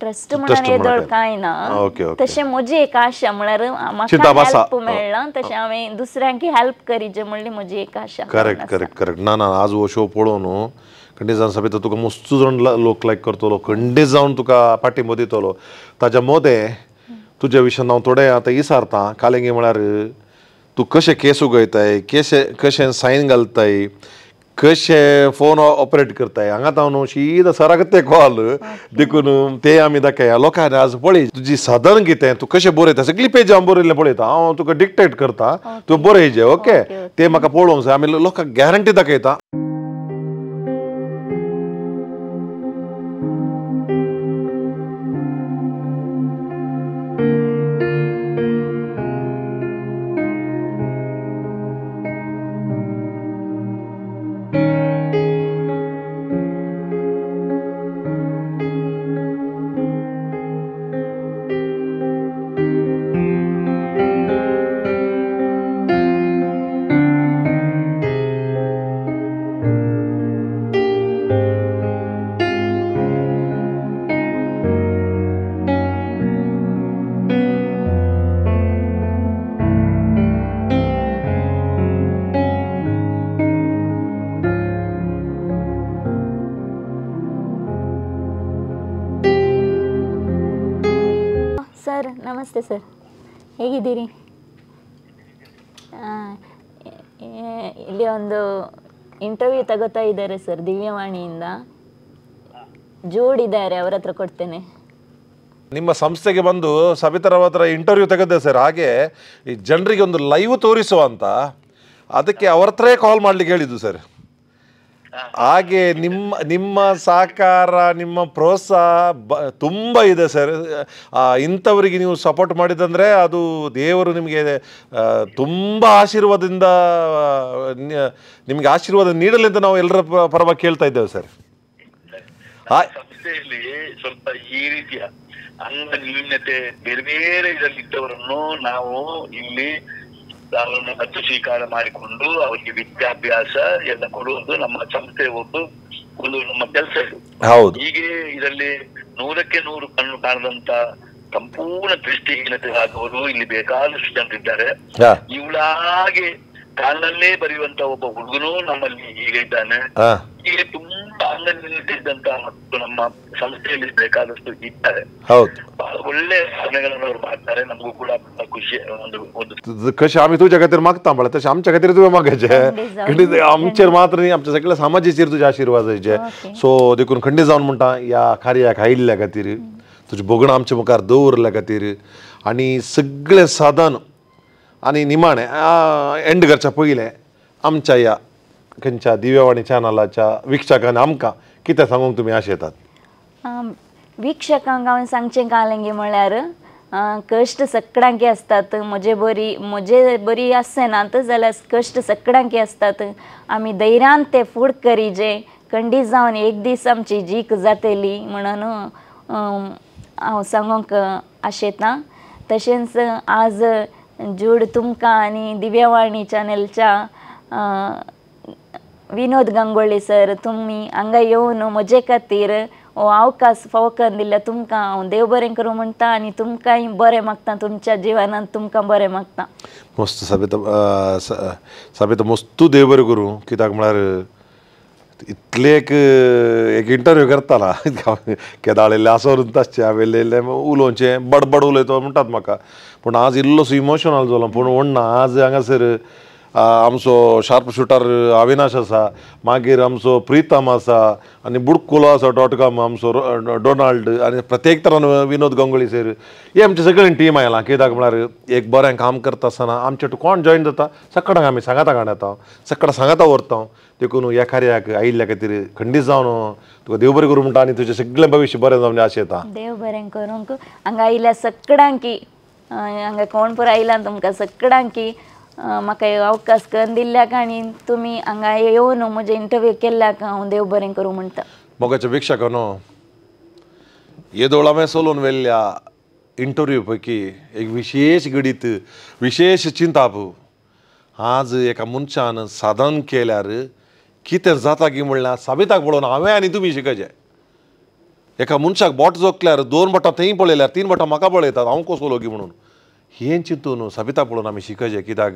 ट्रस्ट म्हणल्यार येदोळ कांय ना. तशें म्हजी एक आशा म्हळ्यार म्हाका हेल्प मेळ्ळा तशें हांवें दुसऱ्यांक हेल्प करीचें म्हणली म्हजी एक आशा. Correct correct correct. ना ना आज हो शो पळोवन न्हू खंडीत जावन सबिता तुका मस्तू जावन लोक लायक करतलो खंडीत जावन तुका पाटिंबो दितलो. ताच्या मोदें तुज्या विशयान हांव थोडें आतां विचारता कालेंगी म्हळ्यार तूं कशें केस उगयताय केशें कशें सायन घालताय कशें फोन ऑपरेट करताय हांगा हांव न्हू शीदा सराक ते कॉल देखून ते आमी दाखया लोकांनी आज पळय तुजी साधन कितें तूं कशें बरयता सगळी पेज हांव बरयल्लें पळयता. हांव तुका डिक्टेट करता तूं बरयचें ओके ते म्हाका पळोवंक जाय आमी लोकांक गॅरंटी दाखयता. ನಮಸ್ತೆ ಸರ್, ಹೇಗಿದ್ದೀರಿ? ಇಲ್ಲಿ ಒಂದು ಇಂಟರ್ವ್ಯೂ ತಗೋತಾ ಇದ್ದಾರೆ ಸರ್, ದಿವ್ಯವಾಣಿಯಿಂದ. ಜೋಡಿದ್ದಾರೆ, ಅವರ ಹತ್ರ ಕೊಡ್ತೇನೆ. ನಿಮ್ಮ ಸಂಸ್ಥೆಗೆ ಬಂದು ಸಬಿತಾರವ್ರ ಹತ್ರ ಇಂಟರ್ವ್ಯೂ ತೆಗೆದೆ ಸರ್. ಹಾಗೆ ಈ ಜನರಿಗೆ ಒಂದು ಲೈವ್ ತೋರಿಸುವ ಅಂತ, ಅದಕ್ಕೆ ಅವ್ರ ಹತ್ರೇ ಕಾಲ್ ಮಾಡಲಿಕ್ಕೆ ಹೇಳಿದ್ದು ಸರ್. ಹಾಗೆ ನಿಮ್ಮ ನಿಮ್ಮ ಸಹಕಾರ, ನಿಮ್ಮ ಪ್ರೋತ್ಸಾಹ ತುಂಬ ಇದೆ ಸರ್. ಇಂಥವರಿಗೆ ನೀವು ಸಪೋರ್ಟ್ ಮಾಡಿದಂದರೆ ಅದು ದೇವರು ನಿಮಗೆ ತುಂಬ ಆಶೀರ್ವಾದದಿಂದ ನಿಮಗೆ ಆಶೀರ್ವಾದ ನೀಡಲಿ ಅಂತ ನಾವು ಎಲ್ಲರ ಪರವಾಗಿ ಕೇಳ್ತಾ ಇದ್ದೇವೆ ಸರ್. ಸಂಸ್ಥೆಯಲ್ಲಿ ಸ್ವಲ್ಪ ಈ ರೀತಿಯ ಅಂಗನ್ಯೂನ್ಯತೆ ಬೇರೆ ಬೇರೆ ಇದರಲ್ಲಿ ಇದ್ದವರನ್ನು ನಾವು ಇಲ್ಲಿ ಅವರನ್ನು ದತ್ತು ಸ್ವೀಕಾರ ಮಾಡಿಕೊಂಡು ಅವರಿಗೆ ವಿದ್ಯಾಭ್ಯಾಸ ಎಲ್ಲ ಕೊಡುವುದು ನಮ್ಮ ಸಂಸ್ಥೆ ಒಂದು ಒಂದು ನಮ್ಮ ಕೆಲಸ ಇದು. ಹೀಗೆ ಇದರಲ್ಲಿ 100ಕ್ಕೆ 100 ಕಣ್ಣು ಕಾಣದಂತ ಸಂಪೂರ್ಣ ದೃಷ್ಟಿಹೀನತೆ ಆದವರು ಇಲ್ಲಿ ಬೇಕಾದಷ್ಟು ಜನರಿದ್ದಾರೆ. ಇವಳಾಗೆ ಕಾಲಿನಲ್ಲೇ ಬರೆಯುವಂತ ಒಬ್ಬ ಹುಡುಗನೂ ನಮ್ಮಲ್ಲಿ ಈಗ ಇದ್ದಾನೆ. ಹೀಗೆ ತುಂಬಾ ಅಂಗನ್ಯೂನ್ಯತೆ ಇದ್ದಂತ ಮಕ್ಕಳು ನಮ್ಮ ಸಂಸ್ಥೆಯಲ್ಲಿ ಬೇಕಾದಷ್ಟು ಇದ್ದಾರೆ. ಬಹಳ ಒಳ್ಳೆ ಸಾಧನೆಗಳನ್ನು ಅವರು ಮಾಡ್ತಾರೆ. ನಮಗೂ ಕೂಡ ಖುಷಿ ಒಂದು ಒಂದು कशें आमी तुज्या खातीर मागता म्हळ्यार तशें आमच्या खातीर तुवें मागचें. खंडीत आमचेर मात्र न्ही, आमच्या सगळ्या समाजाचेर तुज्या आशिर्वादाचे. सो देखून खंडीत जावन म्हणटा ह्या कार्याक आयिल्ल्या खातीर, तुजें भोगणां आमच्या मुखार दवरल्या खातीर आनी सगळें साधन आनी निमाणें एंड करच्या पयलें आमच्या ह्या खंयच्या दिव्यवाणी चॅनलाच्या वीक्षकांनी आमकां कितें सांगूंक तुमी आशेतात? वीक्षकांक हांवें सांगचें कालेंगी म्हळ्यार कश्ट सगळ्यांकी आसतात. म्हजे बरी आसनात जाल्यार कश्ट सगळ्यांकी आसतात. आमी धैर्यान ते फूड करीजे, खंडीत जावन एक दीस आमची जीक जातली म्हणून हांव सांगूंक आशेतां. तशेंच आज जूड तुमकां आनी दिव्यवाणी चॅनलच्या विनोद गंगोळी सर, तुमी हांगा येवन म्हजे खातीर हो अवकाश फावो करून दिल्ल्या तुमकां हांव देव बरें करूं म्हणटा आनी तुमकांय बरें मागता. तुमच्या जिवनांत तुमकां बरें मागता. मस्त सबिता, सबिता मस्तू देव बरें करूं. कित्याक म्हळ्यार इतले एक एक इंटरव्यू करताना केदाळ इल्लें आसोरून आसचें, हांवें इल्लें इल्लें उलोवचें, बडबड उलयता म्हणटात म्हाका, पूण आज इल्लोसो इमोशनल जालो. पूण व्हडना आज हांगासर आमचो शार्प शुटर अविनाश आसा, मागीर आमचो प्रितम आसा आनी बुडकुलो आसा डॉट कॉम आमचो डोनाल्ड आनी प्रत्येक तरान विनोद गंगोळी सर, हे आमचे सगळीं टीम आयला. कित्याक म्हळ्यार एक बरें काम करता आसतना आमचे कोण जॉयन जाता सगळ्यांक आमी सांगाता काडटा, सगळ्या सांगाता व्हरता. देखून ह्या कार्याक आयिल्ल्या खातीर खंडीत जावन तुका देव बरें करूं म्हणटा आनी तुजें सगळें भविश्य बरें जावन आशेता. देव बरें करूंक हांगा आयिल्ल्या सगळ्यांकी, हांगा कोण पुरो आयला तुमकां सगळ्यांकी म्हाका अवकाश करून दिल्ल्याक आनी तुमी हांगा येवन म्हजें इंटरव्यू केल्ल्याक हांव देव बरें करूं म्हणटा. मोगाच्या वीक्षकांनो, येदोळ हांवें चलोवन व्हेल्ल्या इंटरव्यू पैकी एक विशेश घडीत, विशेश चिंताप आज एका मनशान साधन केल्यार कितें जाता की म्हणल्यार साबिताक पळोवन हांवें आनी तुमी शिकचें. एका मनशाक बोट जोखल्यार 2 बोटां थंय पळयल्यार 3 बोटां म्हाका पळयतात हांव कसो लोगी म्हणून. हें चिंतून सबिता पळोवन आमी शिकचें. कित्याक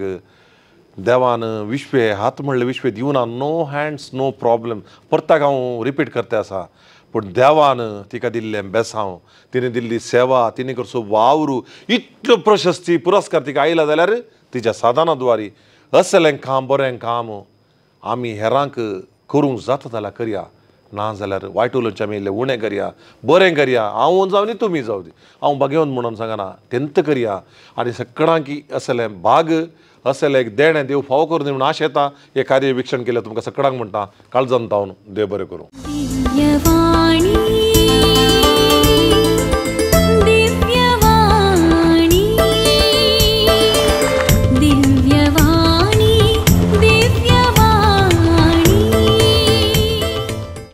देवान विश्वे हात म्हणलें विश्वे दिवना, नो हँड्स नो प्रॉब्लम, परताक हांव रिपीट करता आसा. पूण देवान तिका दिल्लें बेसांव, तिणें दिल्ली सेवा, तिणें करचो वावरू, इतल्यो प्रशस्ती पुरस्कार तिका आयला जाल्यार तिच्या साधना द्वारी असलें काम बरें काम आमी हेरांक करूंक जाता जाल्यार करया, ना जाल्यार वायट उलोवचें आमी इल्लें उणें करया, बरें करया. हांव जावं न्ही तुमी जावं दी, हांव भागेवन म्हणून सांगना, तेंत करया आनी सगळ्यांक असलें भाग असलें एक देणें देव फावो करून म्हणून आशेता. हें कार्य वीक्षण केलें तुमकां सगळ्यांक म्हणटा काळजान तावन देव बरें करूं.